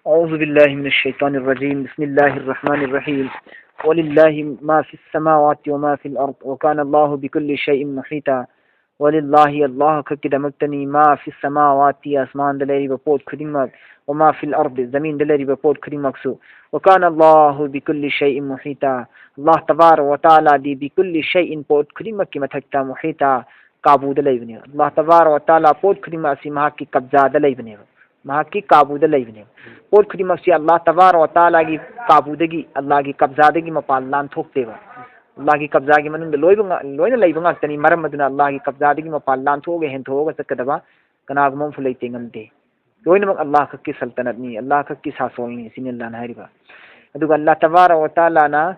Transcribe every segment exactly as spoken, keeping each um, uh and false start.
أعوذ بالله من الشيطان الرجيم. بسم الله الرحمن الرحيم. ولله ما في السماوات وما في الأرض وكان الله بكل شيء محيطا. ولله, ꯑꯜꯂꯥꯍ ꯈꯛꯀꯤꯗꯃꯛꯇꯅꯤ, ما في السماوات, ꯑꯁꯃꯥꯟꯗ ꯂꯩꯔꯤꯕ ꯄꯣꯠ ꯈꯨꯗꯤꯡꯃꯛ, وما في الأرض, ꯖꯃꯤꯟꯗ ꯂꯩꯔꯤꯕ ꯄꯣꯠ ꯈꯨꯗꯤꯡꯃꯛꯁꯨ. وكان الله بكل شيء محيطا. ꯑꯜꯂꯥꯍ ꯇꯕꯥꯔꯛ ꯋ ꯇꯥꯂꯥꯗꯤ بꯤꯀꯨꯜꯂꯤ ꯁꯩꯏꯟ, ꯄꯣꯠ ꯈꯨꯗꯤꯡꯃꯛꯀꯤ ꯃꯊꯛꯇ, ꯃꯨꯍꯤꯇꯥ, ꯀꯥꯕꯨꯗ ꯂꯩꯕꯅꯦꯕ꯫ ꯑꯜꯂꯥꯍ ꯇꯕꯥꯔꯛ ꯋ ꯇꯥꯂꯥ ꯄꯣꯠ ꯈꯨꯗꯤꯡꯃꯛ ꯑꯁꯤ ꯃꯍꯥꯛꯀꯤ ꯀꯕꯖꯥꯗ ꯂꯩꯕꯅꯦꯕ, ꯃꯍꯥꯛꯀꯤ ꯀꯥꯕꯨꯗ ꯂꯩꯕꯅꯦꯕ꯫ ꯄꯣꯠ ꯈꯨꯗꯤꯡꯃꯛꯁꯤ ꯑꯜꯂꯥꯍ ꯇꯕꯥꯔꯛ ꯋ ꯇꯥꯂꯥꯒꯤ ꯀꯥꯕꯨꯗꯒꯤ, ꯑꯜꯂꯥꯍꯒꯤ ꯀꯕꯖꯥꯗꯒꯤ ꯃꯄꯥꯟ ꯂꯥꯟꯊꯣꯛꯇꯦꯕ꯫ ꯑꯜꯂꯥꯍꯒꯤ ꯀꯕꯖꯥꯒꯤ ꯃꯅꯨꯡꯗ ꯂꯣꯏꯕ ꯉ-, ꯂꯣꯏꯅ ꯂꯩꯕ ꯉꯥꯛꯇꯅꯤ꯫ ꯃꯔꯝ ꯑꯗꯨꯅ ꯑꯜꯂꯥꯍꯒꯤ ꯀꯕꯖꯥꯗꯒꯤ ꯃꯄꯥꯟ ꯂꯥꯟꯊꯣꯛꯑꯒ ꯍꯦꯟꯊꯣꯛꯑꯒ ꯆꯠꯀꯗꯕ ꯀꯅꯥꯒꯨꯝꯕ ꯑꯃꯁꯨ ꯂꯩꯇꯦ, ꯉꯝꯗꯦ꯫ ꯂꯣꯏꯅꯃꯛ ꯑꯜꯂꯥꯍ ꯈꯛꯀꯤ ꯁꯜꯇꯅꯠꯅꯤ, ꯑꯜꯂꯥꯍ ꯈꯛꯀꯤ ꯁꯥꯁꯣꯜꯅꯤ, ꯁꯤꯅꯤ ꯑꯜꯂꯥꯍꯅ ꯍꯥꯏꯔꯤꯕ꯫ ꯑꯗꯨꯒ ꯑꯜꯂꯥꯍ ꯇꯕꯥꯔꯛ ꯋ ꯇꯥꯂꯥꯅ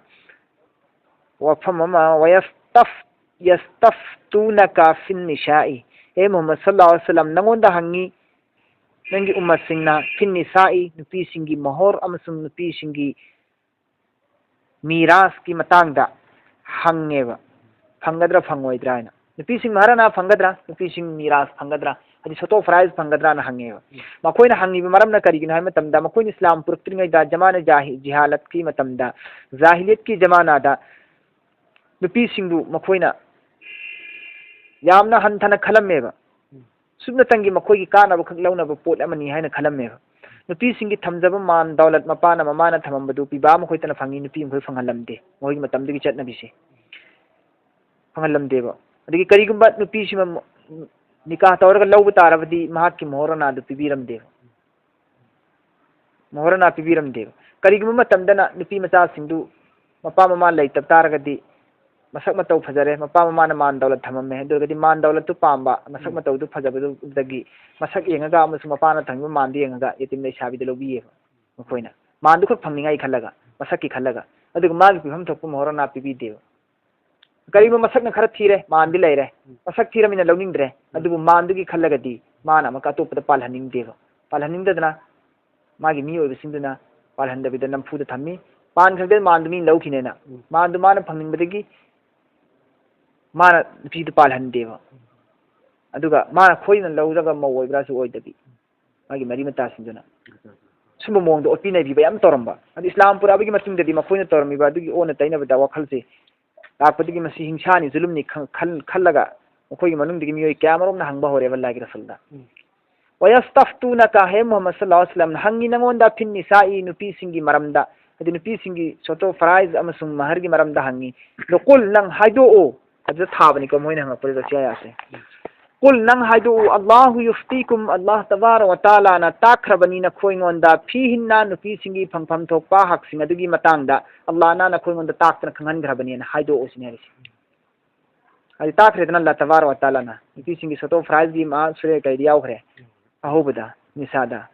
ꯋꯥꯐꯝ ꯑꯃ, "ꯋꯌꯁꯇꯐ-, ꯌꯁꯇꯐꯇꯨꯅꯀ ꯐꯤꯟ ꯅꯤꯁꯥꯏ", ꯍꯦ ꯃꯨꯍꯝꯃꯗ ꯁꯜꯂꯜꯂꯥꯍꯨ ꯑꯂꯩꯍꯤ ꯋꯁꯜꯂꯝ, ꯅꯉꯣꯟꯗ ꯍꯪꯉꯤ, ꯅꯪꯒꯤ ꯎꯝꯃꯠꯁꯤꯡꯅ, "ꯐꯤꯟ ꯅꯤꯁꯥꯏ", ꯅꯨꯄꯤꯁꯤꯡꯒꯤ ꯃꯣꯍꯣꯔ ꯑꯃꯁꯨꯡ ꯅꯨꯄꯤꯁꯤꯡꯒꯤ ꯃꯤꯔꯥꯁꯀꯤ ꯃꯇꯥꯡꯗ ꯍꯪꯉꯦꯕ, ꯐꯪꯒꯗ꯭ꯔꯥ ꯐꯪꯉꯣꯏꯗ꯭ꯔꯥ ꯍꯥꯏꯅ꯫ ꯅꯨꯄꯤꯁꯤꯡ ꯃꯍꯔꯅꯥ ꯐꯪꯒꯗ꯭ꯔꯥ, ꯅꯨꯄꯤꯁꯤꯡ ꯃꯤꯔꯥꯁ ꯐꯪꯒꯗ꯭ꯔꯥ, ꯍꯥꯏꯗꯤ ꯁꯣꯇꯣ ꯐꯔꯥꯏꯖ ꯐꯪꯒꯗ꯭ꯔꯥꯅ ꯍꯪꯉꯦꯕ꯫ ꯃꯈꯣꯏꯅ ꯍꯪꯉꯤꯕ ꯃꯔꯝꯅ ꯀꯔꯤꯒꯤꯅꯣ ꯍꯥꯏꯕ ꯃꯇꯝꯗ, ꯃꯈꯣꯏꯅ ꯏꯁꯂꯥꯝ ꯄꯨꯔꯛꯇ꯭ꯔꯤꯉꯩꯗ, ꯖꯃꯥꯅ ꯖꯥꯍꯤ-, ꯖꯤꯍꯥꯂꯠꯀꯤ ꯃꯇꯝꯗ, ꯖꯥꯍꯤꯂꯤꯌꯠꯀꯤ ꯖꯃꯥꯅꯥꯗ ꯅꯨꯄꯤꯁꯤꯡꯕꯨ ꯃꯈꯣꯏꯅ ꯌꯥꯝꯅ ꯍꯟꯊꯅ ꯈꯜꯂꯝꯃꯦꯕ꯫ ꯁꯨꯞꯅꯇꯪꯒꯤ ꯃꯈꯣꯏꯒꯤ ꯀꯥꯟꯅꯕ ꯈꯛ ꯂꯧꯅꯕ ꯄꯣꯠ ꯑꯃꯅꯤ ꯍꯥꯏꯅ ꯈꯜꯂꯝꯃꯦꯕ꯫ ꯅꯨꯄꯤꯁꯤꯡꯒꯤ ꯊꯝꯖꯕ ꯃꯥꯟ ꯗꯧꯂꯠ ꯃꯄꯥꯅ ꯃꯃꯥꯅ ꯊꯝꯃꯝꯕꯗꯨ ꯄꯤꯕꯥ ꯃꯈꯣꯏꯇꯅ ꯐꯪꯉꯤ, ꯅꯨꯄꯤ ꯃꯈꯣꯏ ꯐꯪꯍꯜꯂꯝꯗꯦ꯫ ꯃꯈꯣꯏꯒꯤ ꯃꯇꯝꯗꯨꯒꯤ ꯆꯠꯅꯕꯤꯁꯦ ꯐꯪꯍꯜꯂꯝꯗꯦꯕ꯫ ꯑꯗꯒꯤ ꯀꯔꯤꯒꯨꯝꯕ ꯅꯨꯄꯤꯁꯤꯃ ꯅꯤꯀꯥ ꯇꯧꯔꯒ ꯂꯧꯕ ꯇꯥꯔꯕꯗꯤ ꯃꯍꯥꯛꯀꯤ ꯃꯣꯍꯣꯔꯅꯥꯗꯨ ꯄꯤꯕꯤꯔꯝꯗꯦꯕ꯫ ꯃꯣꯍꯣꯔꯅꯥ ꯄꯤꯕꯤꯔꯝꯗꯦꯕ꯫ ꯀꯔꯤꯒꯨꯝꯕ ꯃꯇꯝꯗꯅ ꯅꯨꯄꯤ ꯃꯆꯥꯁꯤꯡꯗꯨ ꯃꯄꯥ ꯃꯃꯥ ꯂꯩꯇꯕ ꯇꯥꯔꯒꯗꯤ ꯃꯁꯛ ꯃꯇꯧ ꯐꯖꯔꯦ, ꯃꯄꯥ ꯃꯃꯥꯅ ꯃꯥꯟ ꯗꯧꯂꯠ ꯊꯝꯃꯝꯃꯦ, ꯑꯗꯨ ꯑꯣꯏꯔꯒꯗꯤ ꯃꯥꯟ ꯗꯧꯂꯠꯇꯨ ꯄꯥꯝꯕ, ꯃꯁꯛ ꯎꯝ꯫ ꯃꯇꯧꯗꯨ ꯐꯖꯕꯗꯨꯗꯒꯤ ꯃꯁꯛ ꯌꯦꯡꯉꯒ ꯑꯃꯁꯨꯡ ꯃꯄꯥꯅ ꯊꯝꯃꯤꯕ ꯃꯥꯟꯗꯨ ꯌꯦꯡꯉꯒ ꯌꯦꯇꯤꯝ ꯂꯩꯁꯥꯕꯤꯗ ꯂꯧꯕꯤꯌꯦꯕ ꯃꯈꯣꯏꯅ꯫ ꯃꯥꯟꯗꯨ ꯈꯛ ꯐꯪꯅꯤꯡꯉꯥꯏ ꯈꯜꯂꯒ, ꯃꯁꯛꯀꯤ ꯈꯜꯂꯒ꯫ ꯑꯗꯨꯒ ꯃꯥꯒꯤ ꯄꯤꯐꯝ ꯊꯣꯛꯄ ꯃꯣꯍꯣꯔꯅꯥ ꯄꯤꯕꯤꯗꯦꯕ꯫ ꯀꯔꯤꯒꯨꯝꯕ ꯃꯁꯛꯅ ꯈꯔ ꯊꯤꯔꯦ, ꯃꯥꯟꯗꯤ ꯂꯩꯔꯦ, ꯎꯝ꯫ ꯃꯁꯛ ꯊꯤꯔꯃꯤꯅ ꯂꯧꯅꯤꯡꯗ꯭ꯔꯦ, ꯎꯝ꯫ ꯑꯗꯨꯕꯨ ꯃꯥꯟꯗꯨꯒꯤ ꯈꯜꯂꯒꯗꯤ ꯃꯥꯅ ꯑꯃꯨꯛꯀ ꯑꯇꯣꯞꯄꯗ ꯄꯥꯜꯍꯟꯅꯤꯡꯗꯦꯕ꯫ ꯄꯥꯜꯍꯟꯅꯤꯡꯗꯗꯅ ꯃꯥꯒꯤ ꯃꯤ ꯑꯣꯏꯕꯁꯤꯡꯗꯨꯅ ꯄꯥꯜꯍꯟꯗꯕꯤꯗ ꯅꯝꯐꯨꯗ ꯊꯝꯃꯤ꯫ ꯄꯥꯟꯈ꯭ꯔꯒꯗꯤ ꯃꯥꯟꯗꯨ ꯃꯤꯅ ꯂꯧꯈꯤꯅꯦꯅ꯫ ꯎꯝ꯫ ꯃꯥꯟꯗꯨ ꯃꯥꯅ ꯐꯪꯅꯤꯡꯕꯗꯒꯤ ꯃꯥꯅ ꯅꯨꯄꯤꯗꯨ ꯄꯥꯜꯍꯟꯗꯦꯕ꯫ ꯑꯗꯨꯒ ꯃꯥꯅ ꯈꯣꯏꯅ ꯂꯧꯔꯒ ꯃꯧ ꯑꯣꯏꯕ꯭ꯔꯥꯁꯨ ꯑꯣꯏꯗꯕꯤ꯫ ꯃꯥꯒꯤ ꯃꯔꯤ ꯃꯇꯥꯁꯤꯡꯗꯨꯅ꯫ ꯁꯨꯝꯕ ꯃꯑꯣꯡꯗ ꯑꯣꯠꯄꯤ ꯅꯩꯕꯤꯕ ꯌꯥꯝ ꯇꯧꯔꯝꯕ꯫ ꯑꯗꯨ ꯏꯁꯂꯥꯝ ꯄꯨꯔꯛꯑꯕꯒꯤ ꯃꯇꯨꯡꯗꯗꯤ ꯃꯈꯣꯏꯅ ꯇꯧꯔꯝꯃꯤꯕ ꯑꯗꯨꯒꯤ ꯑꯣꯟꯅ ꯇꯩꯅꯕꯗ ꯋꯥꯈꯜꯁꯦ ꯂꯥꯛꯄꯗꯒꯤ ꯃꯁꯤ ꯍꯤꯡꯁꯥꯅꯤ, ꯖꯨꯂꯨꯝꯅꯤ ꯈꯪ-, ꯈꯜ-, ꯈꯜꯂꯒ ꯃꯈꯣꯏꯒꯤ ꯃꯅꯨꯡꯗꯒꯤ ꯃꯤꯑꯣꯏ ꯀꯌꯥ ꯃꯔꯨꯝꯅ ꯍꯪꯕ ꯍꯧꯔꯦꯕ ꯑꯜꯂꯥꯍꯒꯤ ꯔꯁꯨꯜꯗ꯫ ꯎꯝ꯫ "ꯋꯌꯁꯇꯐꯇꯨꯅꯀ", ꯍꯦ ꯃꯨꯍꯝꯃꯗ ꯁꯜꯂꯜꯂꯥꯍꯨ ꯑꯂꯩꯍꯤ ꯋꯁꯜꯂꯝ, ꯍꯪꯉꯤ ꯅꯉꯣꯟꯗ, "ꯐꯤꯟ ꯅꯤꯁꯥꯏ", ꯅꯨꯄꯤꯁꯤꯡꯒꯤ ꯃꯔꯝꯗ, ꯍꯥꯏꯗꯤ ꯅꯨꯄꯤꯁꯤꯡꯒꯤ ꯁꯣꯇꯣ ꯐꯔꯥꯏꯖ ꯑꯃꯁꯨꯡ ꯃꯍꯔꯒꯤ ꯃꯔꯝꯗ ꯍꯪꯉꯤ꯫ ꯑꯗꯣ ꯀꯨꯜ, ꯅꯪ ꯍꯥꯏꯗꯣꯛꯑꯣ꯫ ꯑꯗꯨꯗ ꯊꯥꯕꯅꯤꯀꯣ ꯃꯣꯏꯅ ꯍꯪꯉꯛꯄꯗꯨꯗ ꯁꯤ ꯑꯌꯥꯁꯦ꯫ ꯀꯨꯜ, ꯅꯪ ꯍꯥꯏꯗꯣꯛꯎ, "ꯑꯜꯂꯥꯍꯨ ꯌꯨꯐꯇꯤꯀꯨꯝ", ꯑꯜꯂꯥꯍ ꯇꯕꯥꯔ ꯋ ꯇꯥꯂꯥꯅ ꯇꯥꯛꯈ꯭ꯔꯕꯅꯤ ꯅꯈꯣꯏꯉꯣꯟꯗ, "ꯐꯤꯍꯤꯟꯅ", ꯅꯨꯄꯤꯁꯤꯡꯒꯤ ꯐꯪꯐꯝ ꯊꯣꯛꯄ ꯍꯛꯁꯤꯡ ꯑꯗꯨꯒꯤ ꯃꯇꯥꯡꯗ ꯑꯜꯂꯥꯍꯅ ꯅꯈꯣꯏꯉꯣꯟꯗ ꯇꯥꯛꯇꯅ ꯈꯪꯍꯟꯈ꯭ꯔꯕꯅꯤꯅ ꯍꯥꯏꯗꯣꯛꯑꯣ ꯁꯤꯅꯤ ꯍꯥꯏꯔꯤꯁꯦ꯫ ꯍꯥꯏꯗꯤ ꯇꯥꯛꯈ꯭ꯔꯦꯗꯅ ꯑꯜꯂꯥꯍ ꯇꯕꯥꯔ ꯋ ꯇꯥꯂꯥꯅ ꯅꯨꯄꯤꯁꯤꯡꯒꯤ ꯁꯣꯇꯣ ꯐꯔꯥꯏꯖꯀꯤ ꯃꯥ ꯁꯨꯔꯦ ꯀꯩꯗ ꯌꯥꯎꯈ꯭ꯔꯦ, ꯑꯍꯧꯕꯗ ꯅꯤꯁꯥꯗ꯫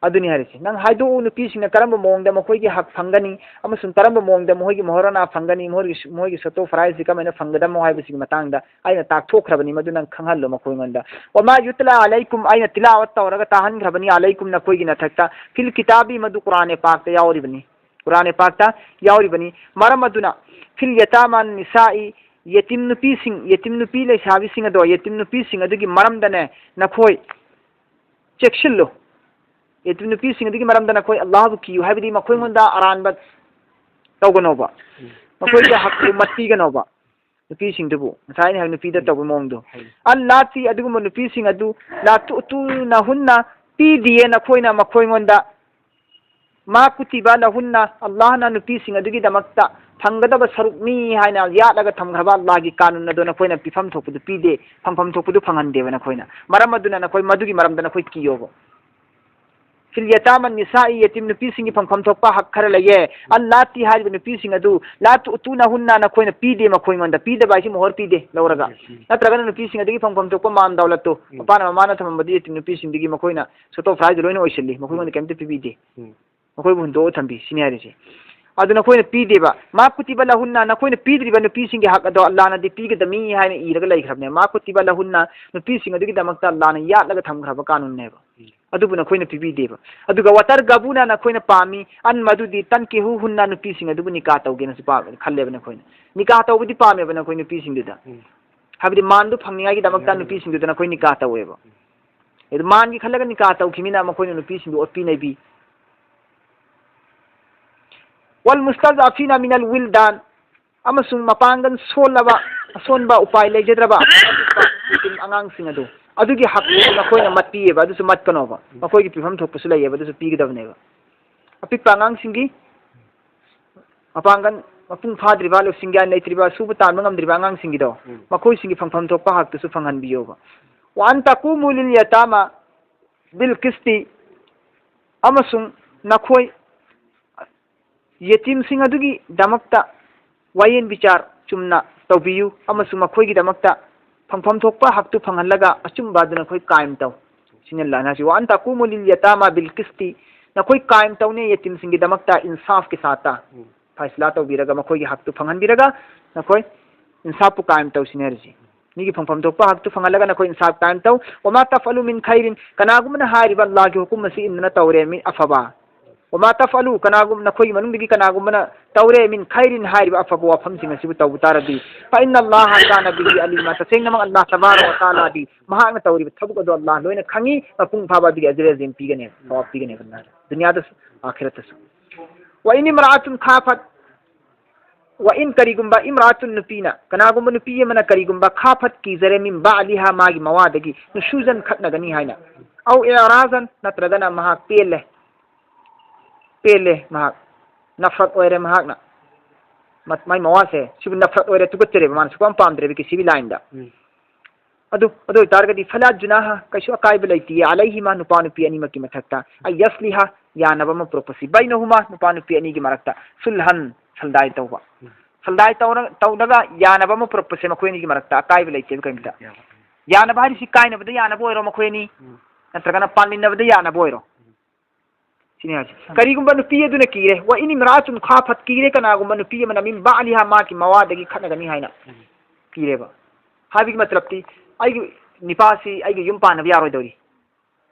ꯑꯗꯨꯅꯤ ꯍꯥꯏꯔꯤꯁꯦ꯫ ꯅꯪ ꯍꯥꯏꯗꯣꯛꯎ ꯅꯨꯄꯤꯁꯤꯡꯅ ꯀꯔꯝꯕ ꯃꯑꯣꯡꯗ ꯃꯈꯣꯏꯒꯤ ꯍꯛ ꯐꯪꯒꯅꯤ ꯑꯃꯁꯨꯡ ꯀꯔꯝꯕ ꯃꯑꯣꯡꯗ ꯃꯈꯣꯏꯒꯤ ꯃꯣꯍꯔꯅꯥ ꯐꯪꯒꯅꯤ, ꯃꯈꯣꯏꯒꯤ, ꯃꯈꯣꯏꯒꯤ ꯁꯣꯇꯣ ꯐꯔꯥꯏꯖꯁꯤ ꯀꯃꯥꯏꯅ ꯐꯪꯒꯗꯕꯅꯣ ꯍꯥꯏꯕꯁꯤꯒꯤ ꯃꯇꯥꯡꯗ ꯑꯩꯅ ꯇꯥꯛꯊꯣꯛꯈ꯭ꯔꯕꯅꯤ, ꯃꯗꯨ ꯅꯪ ꯈꯪꯍꯜꯂꯣ ꯃꯈꯣꯏꯉꯣꯟꯗ꯫ "ꯋꯃꯥ ꯌꯨꯇꯂꯥ ꯑꯂꯩꯀꯨꯝ", ꯑꯩꯅ ꯇꯤꯂꯥꯋꯠ ꯇꯧꯔꯒ ꯇꯥꯍꯟꯈ꯭ꯔꯕꯅꯤ, "ꯑꯂꯩꯀꯨꯝ", ꯅꯈꯣꯏꯒꯤ ꯅꯊꯛꯇ, "ꯐꯤꯜ ꯀꯤꯇꯥꯕꯤ", ꯃꯗꯨ ꯀꯨꯔꯥꯟ ꯄꯥꯛꯇ ꯌꯥꯎꯔꯤꯕꯅꯤ, ꯀꯨꯔꯥꯟ ꯄꯥꯛꯇ ꯌꯥꯎꯔꯤꯕꯅꯤ꯫ ꯃꯔꯝ ꯑꯗꯨꯅ, "ꯐꯤꯜ ꯌꯇꯥꯃꯥ ꯅꯤꯁꯥꯏ", ꯌꯦꯇꯤꯝ ꯅꯨꯄꯤꯁꯤꯡ, ꯌꯦꯇꯤꯝ ꯅꯨꯄꯤ ꯂꯩꯁꯥꯕꯤꯁꯤꯡ ꯑꯗꯣ, ꯌꯦꯇꯤꯝ ꯅꯨꯄꯤꯁꯤꯡ ꯑꯗꯨꯒꯤ ꯃꯔꯝꯗꯅꯦ ꯅꯈꯣꯏ ꯆꯦꯛꯁꯤꯜꯂꯨ꯫ ꯌꯦꯇꯤꯝ ꯅꯨꯄꯤꯁꯤꯡ ꯑꯗꯨꯒꯤ ꯃꯔꯝꯗ ꯅꯈꯣꯏ ꯑꯜꯂꯥꯍꯕꯨ ꯀꯤꯌꯨ, ꯍꯥꯏꯕꯗꯤ ꯃꯈꯣꯏꯉꯣꯟꯗ ꯑꯔꯥꯟꯕ ꯇꯧꯒꯅꯣꯕ, ꯎꯝ꯫ ꯃꯈꯣꯏꯒꯤ ꯍꯛꯄꯨ ꯃꯠꯄꯤꯒꯅꯣꯕ꯫ ꯅꯨꯄꯤꯁꯤꯡꯗꯨꯕꯨ, ꯉꯁꯥꯏ ꯑꯩꯅ ꯍꯥꯏꯕ ꯅꯨꯄꯤꯗ ꯎꯝ꯫ ꯇꯧꯕ ꯃꯑꯣꯡꯗꯣ꯫ ꯍꯥꯏꯌꯨ꯫ "ꯑꯜꯂꯥꯇꯤ", ꯑꯗꯨꯒꯨꯝꯕ ꯅꯨꯄꯤꯁꯤꯡ ꯑꯗꯨ, "ꯂꯥ ꯇꯨꯇꯨꯅꯍꯨꯟꯅ", ꯄꯤꯗꯤꯌꯦ ꯅꯈꯣꯏꯅ ꯃꯈꯣꯏꯉꯣꯟꯗ, "ꯃꯥ ꯀꯨꯇꯤꯕ ꯂꯍꯨꯟꯅ", ꯑꯜꯂꯥꯍꯅ ꯅꯨꯄꯤꯁꯤꯡ ꯑꯗꯨꯒꯤꯗꯃꯛꯇ ꯐꯪꯒꯗꯕ ꯁꯔꯨꯛꯅꯤ ꯍꯥꯏꯅ ꯌꯥꯠꯂꯒ ꯊꯝꯈ꯭ꯔꯕ ꯑꯜꯂꯥꯍꯒꯤ ꯀꯥꯅꯨꯟ ꯑꯗꯣ ꯅꯈꯣꯏꯅ ꯄꯤꯐꯝ ꯊꯣꯛꯄꯗꯨ ꯄꯤꯗꯦ, ꯐꯪꯐꯝ ꯊꯣꯛꯄꯗꯨ ꯐꯪꯍꯟꯗꯦꯕ ꯅꯈꯣꯏꯅ꯫ ꯃꯔꯝ ꯑꯗꯨꯅ ꯅꯈꯣꯏ ꯃꯗꯨꯒꯤ ꯃꯔꯝꯗ ꯅꯈꯣꯏ ꯀꯤꯌꯣꯕ꯫ "ꯐꯤꯜ ꯌꯇꯥꯃꯥ ꯅꯤꯁꯥꯏ", ꯌꯦꯇꯤꯝ ꯅꯨꯄꯤꯁꯤꯡꯒꯤ ꯐꯪꯐꯝ ꯊꯣꯛꯄ ꯍꯛ ꯈꯔ ꯂꯩꯌꯦ꯫ "ꯑꯜꯂꯥꯇꯤ" ꯍꯥꯏꯔꯤꯕ ꯅꯨꯄꯤꯁꯤꯡ ꯑꯗꯨ, "ꯂꯥ ꯇꯨꯇꯨꯅꯍꯨꯟꯅ", ꯅꯈꯣꯏꯅ ꯄꯤꯗꯦ ꯃꯈꯣꯏꯉꯣꯟꯗ꯫ ꯄꯤꯗꯕ ꯍꯥꯏꯁꯤ ꯃꯣꯍꯔ ꯄꯤꯗꯦ, ꯂꯧꯔꯒ꯫ ꯎꯝ꯫ ꯅꯠꯇ꯭ꯔꯒꯅ ꯅꯨꯄꯤꯁꯤꯡ ꯑꯗꯨꯒꯤ ꯐꯪꯐꯝ ꯊꯣꯛꯄ ꯃꯥꯟ ꯗꯧꯂꯠꯇꯨ, ꯎꯝ꯫ ꯃꯄꯥꯅ ꯃꯃꯥꯅ ꯊꯝꯃꯝꯕꯗꯨ ꯌꯦꯇꯤꯝ ꯅꯨꯄꯤꯁꯤꯡꯗꯨꯒꯤ ꯃꯈꯣꯏꯅ ꯁꯣꯇꯣ ꯐꯔꯥꯏꯖ ꯂꯣꯏꯅ ꯑꯣꯏꯁꯤꯜꯂꯤ, ꯃꯈꯣꯏꯉꯣꯟꯗ ꯎꯝ꯫ ꯀꯩꯝꯇ ꯄꯤꯕꯤꯗꯦ꯫ ꯎꯝ꯫ ꯃꯈꯣꯏꯕꯨ ꯍꯨꯟꯗꯣꯛꯑ ꯊꯝꯕꯤ, ꯁꯤꯅꯤ ꯍꯥꯏꯔꯤꯁꯦ꯫ ꯑꯗꯨ ꯅꯈꯣꯏꯅ ꯄꯤꯗꯦꯕ꯫ "ꯃꯥ ꯀꯨꯇꯤꯕ ꯂꯍꯨꯟꯅ", ꯅꯈꯣꯏꯅ ꯄꯤꯗ꯭ꯔꯤꯕ ꯅꯨꯄꯤꯁꯤꯡꯒꯤ ꯍꯛ ꯑꯗꯣ ꯑꯜꯂꯥꯅꯗꯤ ꯄꯤꯒꯗꯕꯅꯤ ꯍꯥꯏꯅ ꯏꯔꯒ ꯂꯩꯈ꯭ꯔꯕꯅꯦ꯫ "ꯃꯥ ꯀꯨꯇꯤꯕ ꯂꯍꯨꯟꯅ", ꯅꯨꯄꯤꯁꯤꯡ ꯑꯗꯨꯒꯤꯗꯃꯛꯇ ꯑꯜꯂꯥꯅ ꯌꯥꯠꯂꯒ ꯊꯝꯈ꯭ꯔꯕ ꯀꯥꯅꯨꯟꯅꯦꯕ꯫ ꯎꯝ꯫ ꯑꯗꯨꯕꯨ ꯅꯈꯣꯏꯅ ꯄꯤꯕꯤꯗꯦꯕ꯫ ꯑꯗꯨꯒ "ꯋꯇꯔꯒꯕꯨꯅ", ꯅꯈꯣꯏꯅ ꯄꯥꯝꯃꯤ, "ꯑꯟ", ꯃꯗꯨꯗꯤ, "ꯇꯟꯀꯤꯍꯨꯍꯨꯟꯅ", ꯅꯨꯄꯤꯁꯤꯡ ꯑꯗꯨꯕꯨ ꯅꯤꯀꯥ ꯇꯧꯒꯦꯅꯁꯨ ꯄꯥ-, ꯈꯜꯂꯦꯕ ꯅꯈꯣꯏꯅ꯫ ꯅꯤꯀꯥ ꯇꯧꯕꯗꯤ ꯄꯥꯝꯃꯦꯕ ꯅꯈꯣꯏ ꯅꯨꯄꯤꯁꯤꯡꯗꯨꯗ꯫ ꯎꯝ꯫ ꯍꯥꯏꯕꯗꯤ ꯃꯥꯟꯗꯨ ꯐꯪꯅꯤꯡꯉꯥꯏꯒꯤꯗꯃꯛꯇ ꯎꯝ꯫ ꯅꯨꯄꯤꯁꯤꯡꯗꯨꯗ ꯅꯈꯣꯏ ꯅꯤꯀꯥ ꯇꯧꯋꯦꯕ꯫ ꯎꯝ꯫ ꯑꯗꯨ ꯃꯥꯟꯒꯤ ꯈꯜꯂꯒ ꯅꯤꯀꯥ ꯇꯧꯈꯤꯕꯅꯤꯅ ꯃꯈꯣꯏꯅ ꯅꯨꯄꯤꯁꯤꯡꯗꯨ ꯑꯣꯠꯄꯤ ꯅꯩꯕꯤ꯫ "ꯋꯜ ꯃꯨꯁꯇꯗꯑꯐꯤꯅ ꯃꯤꯅꯜ ꯋꯤꯜꯗꯥꯟ", ꯑꯃꯁꯨꯡ ꯃꯄꯥꯡꯒꯜ ꯁꯣꯜꯂꯕ, ꯑꯁꯣꯟꯕ, ꯎꯄꯥꯏ ꯂꯩꯖꯗ꯭ꯔꯕ ꯑꯄꯤꯛꯄ ꯌꯦꯇꯤꯝ ꯑꯉꯥꯡꯁꯤꯡ ꯑꯗꯨ, ꯑꯗꯨꯒꯤ ꯍꯛꯇꯨꯁꯨ ꯅꯈꯣꯏꯅ ꯃꯠꯄꯤꯌꯦꯕ, ꯑꯗꯨꯁꯨ ꯃꯠꯀꯅꯣꯕ꯫ ꯃꯈꯣꯏꯒꯤ ꯄꯤꯐꯝ ꯊꯣꯛꯄꯁꯨ ꯂꯩꯌꯦꯕ, ꯑꯗꯨꯁꯨ ꯄꯤꯒꯗꯕꯅꯦꯕ꯫ ꯑꯄꯤꯛꯄ ꯑꯉꯥꯡꯁꯤꯡꯒꯤ, ꯃꯄꯥꯡꯒꯜ ꯃꯄꯨꯡ ꯐꯥꯗ꯭ꯔꯤꯕ, ꯂꯧꯁꯤꯡ ꯒ꯭ꯌꯥꯟ ꯂꯩꯇ꯭ꯔꯤꯕ, ꯁꯨꯕ ꯇꯥꯟꯕ ꯉꯝꯗ꯭ꯔꯤꯕ ꯑꯉꯥꯡꯁꯤꯡꯒꯤꯗꯣ, ꯎꯝ꯫ ꯃꯈꯣꯏꯁꯤꯡꯒꯤ ꯐꯪꯐꯝ ꯊꯣꯛꯄ ꯍꯛꯇꯨꯁꯨ ꯐꯪꯍꯟꯕꯤꯌꯣꯕ꯫ "ꯋꯥꯟ ꯇꯀꯨꯃꯨ ꯂꯤꯜ ꯌꯇꯥꯃꯥ ꯕꯤꯜ ꯀꯤꯁꯇꯤ", ꯑꯃꯁꯨꯡ ꯅꯈꯣꯏ ꯌꯦꯇꯤꯝꯁꯤꯡ ꯑꯗꯨꯒꯤꯗꯃꯛꯇ ꯋꯥꯌꯦꯟ ꯕꯤꯆꯥꯔ ꯆꯨꯝꯅ ꯇꯧꯕꯤꯌꯨ, ꯑꯃꯁꯨꯡ ꯃꯈꯣꯏꯒꯤꯗꯃꯛꯇ ꯐꯪꯐꯝ ꯊꯣꯛꯄ ꯍꯛꯇꯨ ꯐꯪꯍꯜꯂꯒ ꯑꯆꯨꯝꯕ ꯑꯗꯨ ꯅꯈꯣꯏ ꯀꯥꯏꯝ ꯇꯧ꯫ ꯁꯤꯅ ꯑꯜꯂꯥꯍꯅ ꯍꯥꯏꯁꯤ, "ꯋꯥꯟ ꯇꯀꯨꯃꯨ ꯂꯤꯜ ꯌꯇꯥꯃꯥ ꯕꯤꯜ ꯀꯤꯁꯇꯤ", ꯅꯈꯣꯏ ꯀꯥꯏꯝ ꯇꯧꯅꯦ ꯌꯦꯇꯤꯝꯁꯤꯡꯒꯤꯗꯃꯛꯇ ꯏꯟꯁꯥꯐꯀꯤ ꯁꯥꯠꯇ꯫ ꯎꯝ꯫ ꯐꯥꯏꯁꯂꯥ ꯇꯧꯕꯤꯔꯒ, ꯃꯈꯣꯏꯒꯤ ꯍꯛꯇꯨ ꯐꯪꯍꯟꯕꯤꯔꯒ, ꯅꯈꯣꯏ ꯏꯟꯁꯥꯐꯄꯨ ꯀꯥꯏꯝ ꯇꯧꯁꯤꯅꯦ ꯍꯥꯏꯔꯤꯁꯤ꯫ ꯃꯤꯒꯤ ꯐꯪꯐꯝ ꯊꯣꯛꯄ ꯍꯛꯇꯨ ꯐꯪꯍꯜꯂꯒ ꯅꯈꯣꯏ ꯏꯟꯁꯥꯐ ꯀꯥꯏꯝ ꯇꯧ꯫ "ꯋꯃꯥ ꯇꯐꯑꯂꯨ ꯃꯤꯟ ꯈꯩꯔꯤꯟ", ꯀꯅꯥꯒꯨꯝꯕꯅ ꯍꯥꯏꯔꯤꯕ ꯑꯜꯂꯥꯍꯒꯤ ꯍꯨꯀꯨꯝ ꯑꯁꯤ ꯏꯟꯗꯨꯅ ꯇꯧꯔꯦ, ꯃꯤ ꯑꯐꯕ꯫ "ꯋꯃꯥ ꯇꯐꯑꯂꯨ", ꯀꯅꯥꯒꯨꯝ-, ꯅꯈꯣꯏꯒꯤ ꯃꯅꯨꯡꯗꯒꯤ ꯀꯅꯥꯒꯨꯝꯕꯅ ꯇꯧꯔꯦ, "ꯃꯤꯟ ꯈꯩꯔꯤꯟ", ꯍꯥꯏꯔꯤꯕ ꯑꯐꯕ ꯋꯥꯐꯝꯁꯤꯡ ꯑꯁꯤꯕꯨ ꯇꯧꯕ ꯇꯥꯔꯗꯤ, "ꯐ ꯏꯟꯅ ꯑꯜꯂꯥꯍ ꯀꯥꯅ ꯕꯤꯍꯤ ꯑꯂꯤꯃꯥ", ꯇꯁꯦꯡꯅꯃꯛ ꯑꯜꯂꯥꯍ ꯇꯕꯥꯔꯛ ꯋ ꯇꯥꯂꯥꯗꯤ ꯃꯍꯥꯛꯅ ꯇꯧꯔꯤꯕ ꯊꯕꯛ ꯑꯗꯨ ꯑꯜꯂꯥꯍ ꯂꯣꯏꯅ ꯈꯪꯉꯤ, ꯃꯄꯨꯡ ꯐꯥꯕ ꯑꯗꯨꯒꯤ ꯑꯖꯔ ꯑꯖꯤꯝ ꯄꯤꯒꯅꯦꯕ, ꯊꯋꯥꯕ ꯄꯤꯒꯅꯦꯕ, ꯗꯨꯅꯤꯌꯥꯗꯁꯨ ꯑꯥꯈꯤꯔꯠꯇꯁꯨ꯫ "ꯋ ꯏꯟ ꯏꯝꯔꯥꯑꯇꯨꯟ ꯈꯥꯐꯠ", ꯋ ꯏꯟ, ꯀꯔꯤꯒꯨꯝꯕ, ꯏꯝꯔꯥꯇꯨꯟ, ꯅꯨꯄꯤꯅ, ꯀꯅꯥꯒꯨꯝꯕ ꯅꯨꯄꯤ ꯑꯃꯅ ꯀꯔꯤꯒꯨꯝꯕ, ꯈꯥꯐꯠ, ꯀꯤꯖꯔꯦ, ꯃꯤꯟ ꯕꯥꯂꯤꯍꯥ, ꯃꯥꯒꯤ ꯃꯋꯥꯗꯒꯤ, ꯅꯨꯁꯨꯖꯟ, ꯈꯠꯅꯒꯅꯤ ꯍꯥꯏꯅ, ꯑꯧ ꯏꯔꯥꯖꯟ, ꯅꯠꯇ꯭ꯔꯒꯅ ꯃꯍꯥꯛ ꯄꯦꯜꯂꯦ, ꯄꯦꯜꯂꯦ ꯃꯍꯥꯛ, ꯅꯐꯔꯠ ꯑꯣꯏꯔꯦ ꯃꯍꯥꯛꯅ, ꯃ-, ꯃꯥꯏ ꯃꯋꯥꯁꯦ ꯁꯤꯕꯨ ꯅꯐꯔꯠ ꯑꯣꯏꯔꯦ, ꯇꯨꯀꯠꯆꯔꯦꯕ, ꯃꯥꯅ ꯁꯨꯛꯄꯥꯝ ꯄꯥꯝꯗ꯭ꯔꯦꯕ ꯀꯤꯁꯤꯕꯤ ꯂꯥꯏꯟꯗ꯫ ꯎꯝ꯫ ꯑꯗꯨ, ꯑꯗꯨ ꯑꯣꯏꯇꯥꯔꯒꯗꯤ, "ꯐꯂꯥ ꯖꯨꯅꯥꯍ", ꯀꯩꯁꯨ ꯑꯀꯥꯏꯕ ꯂꯩꯇꯦ, "ꯑꯂꯩꯍꯤꯃꯥ", ꯅꯨꯄꯥ ꯅꯨꯄꯤ ꯑꯅꯤꯃꯛꯀꯤ ꯃꯊꯛꯇ, "ꯑꯟ ꯌꯁꯂꯤꯍꯥ", ꯌꯥꯅꯕ ꯑꯃ ꯄꯨꯔꯛꯄꯁꯤ, "ꯕꯩꯅꯍꯨꯃꯥ", ꯅꯨꯄꯥ ꯅꯨꯄꯤ ꯑꯅꯤꯒꯤ ꯃꯔꯛꯇ, "ꯁꯨꯜꯍꯟ", ꯁꯜꯗꯥꯏ ꯇꯧꯕ꯫ ꯎꯝ꯫ ꯁꯜꯗꯥꯏ ꯇꯧꯔ-, ꯇꯧꯔꯒ ꯌꯥꯅꯕ ꯑꯃ ꯄꯨꯔꯛꯄꯁꯦ ꯃꯈꯣꯏ ꯑꯅꯤꯒꯤ ꯃꯔꯛꯇ ꯑꯀꯥꯏꯕ ꯂꯩꯇꯦꯕ ꯀꯔꯤꯝꯇ꯫ ꯌꯥꯕ꯫ ꯌꯥꯅꯕ ꯍꯥꯏꯔꯤꯁꯤ ꯀꯥꯏꯅꯕꯗ ꯌꯥꯅꯕ ꯑꯣꯏꯔꯣ ꯃꯈꯣꯏ ꯑꯅꯤ, ꯎꯝ꯫ ꯅꯠꯇ꯭ꯔꯒꯅ ꯄꯥꯟꯃꯤꯟꯅꯕꯗ ꯌꯥꯅꯕ ꯑꯣꯏꯔꯣ꯫ ꯁꯤꯅꯤ ꯍꯥꯏꯁꯦ꯫ ꯎꯝ꯫ ꯀꯔꯤꯒꯨꯝꯕ ꯅꯨꯄꯤ ꯑꯗꯨꯅ ꯀꯤꯔꯦ, "ꯋ ꯏꯟ ꯏꯝꯔꯥꯑꯇꯨꯟ ꯈꯥꯐꯠ", ꯀꯤꯔꯦ ꯀꯅꯥꯒꯨꯝꯕ ꯅꯨꯄꯤ ꯑꯃꯅ, "ꯃꯤꯟ ꯕꯥꯂꯤꯍꯥ", ꯃꯥꯒꯤ ꯃꯋꯥꯗꯒꯤ ꯈꯠꯅꯒꯅꯤ ꯍꯥꯏꯅ ꯎꯝ꯫ ꯀꯤꯔꯦꯕ꯫ ꯍꯥꯏꯕꯒꯤ ꯃꯇꯂꯕꯇꯤ, ꯑꯩꯒꯤ ꯅꯤꯄꯥꯁꯤ ꯑꯩꯒ ꯌꯨꯝ ꯄꯥꯟꯅꯕ ꯌꯥꯔꯣꯏꯗꯧꯔꯤ꯫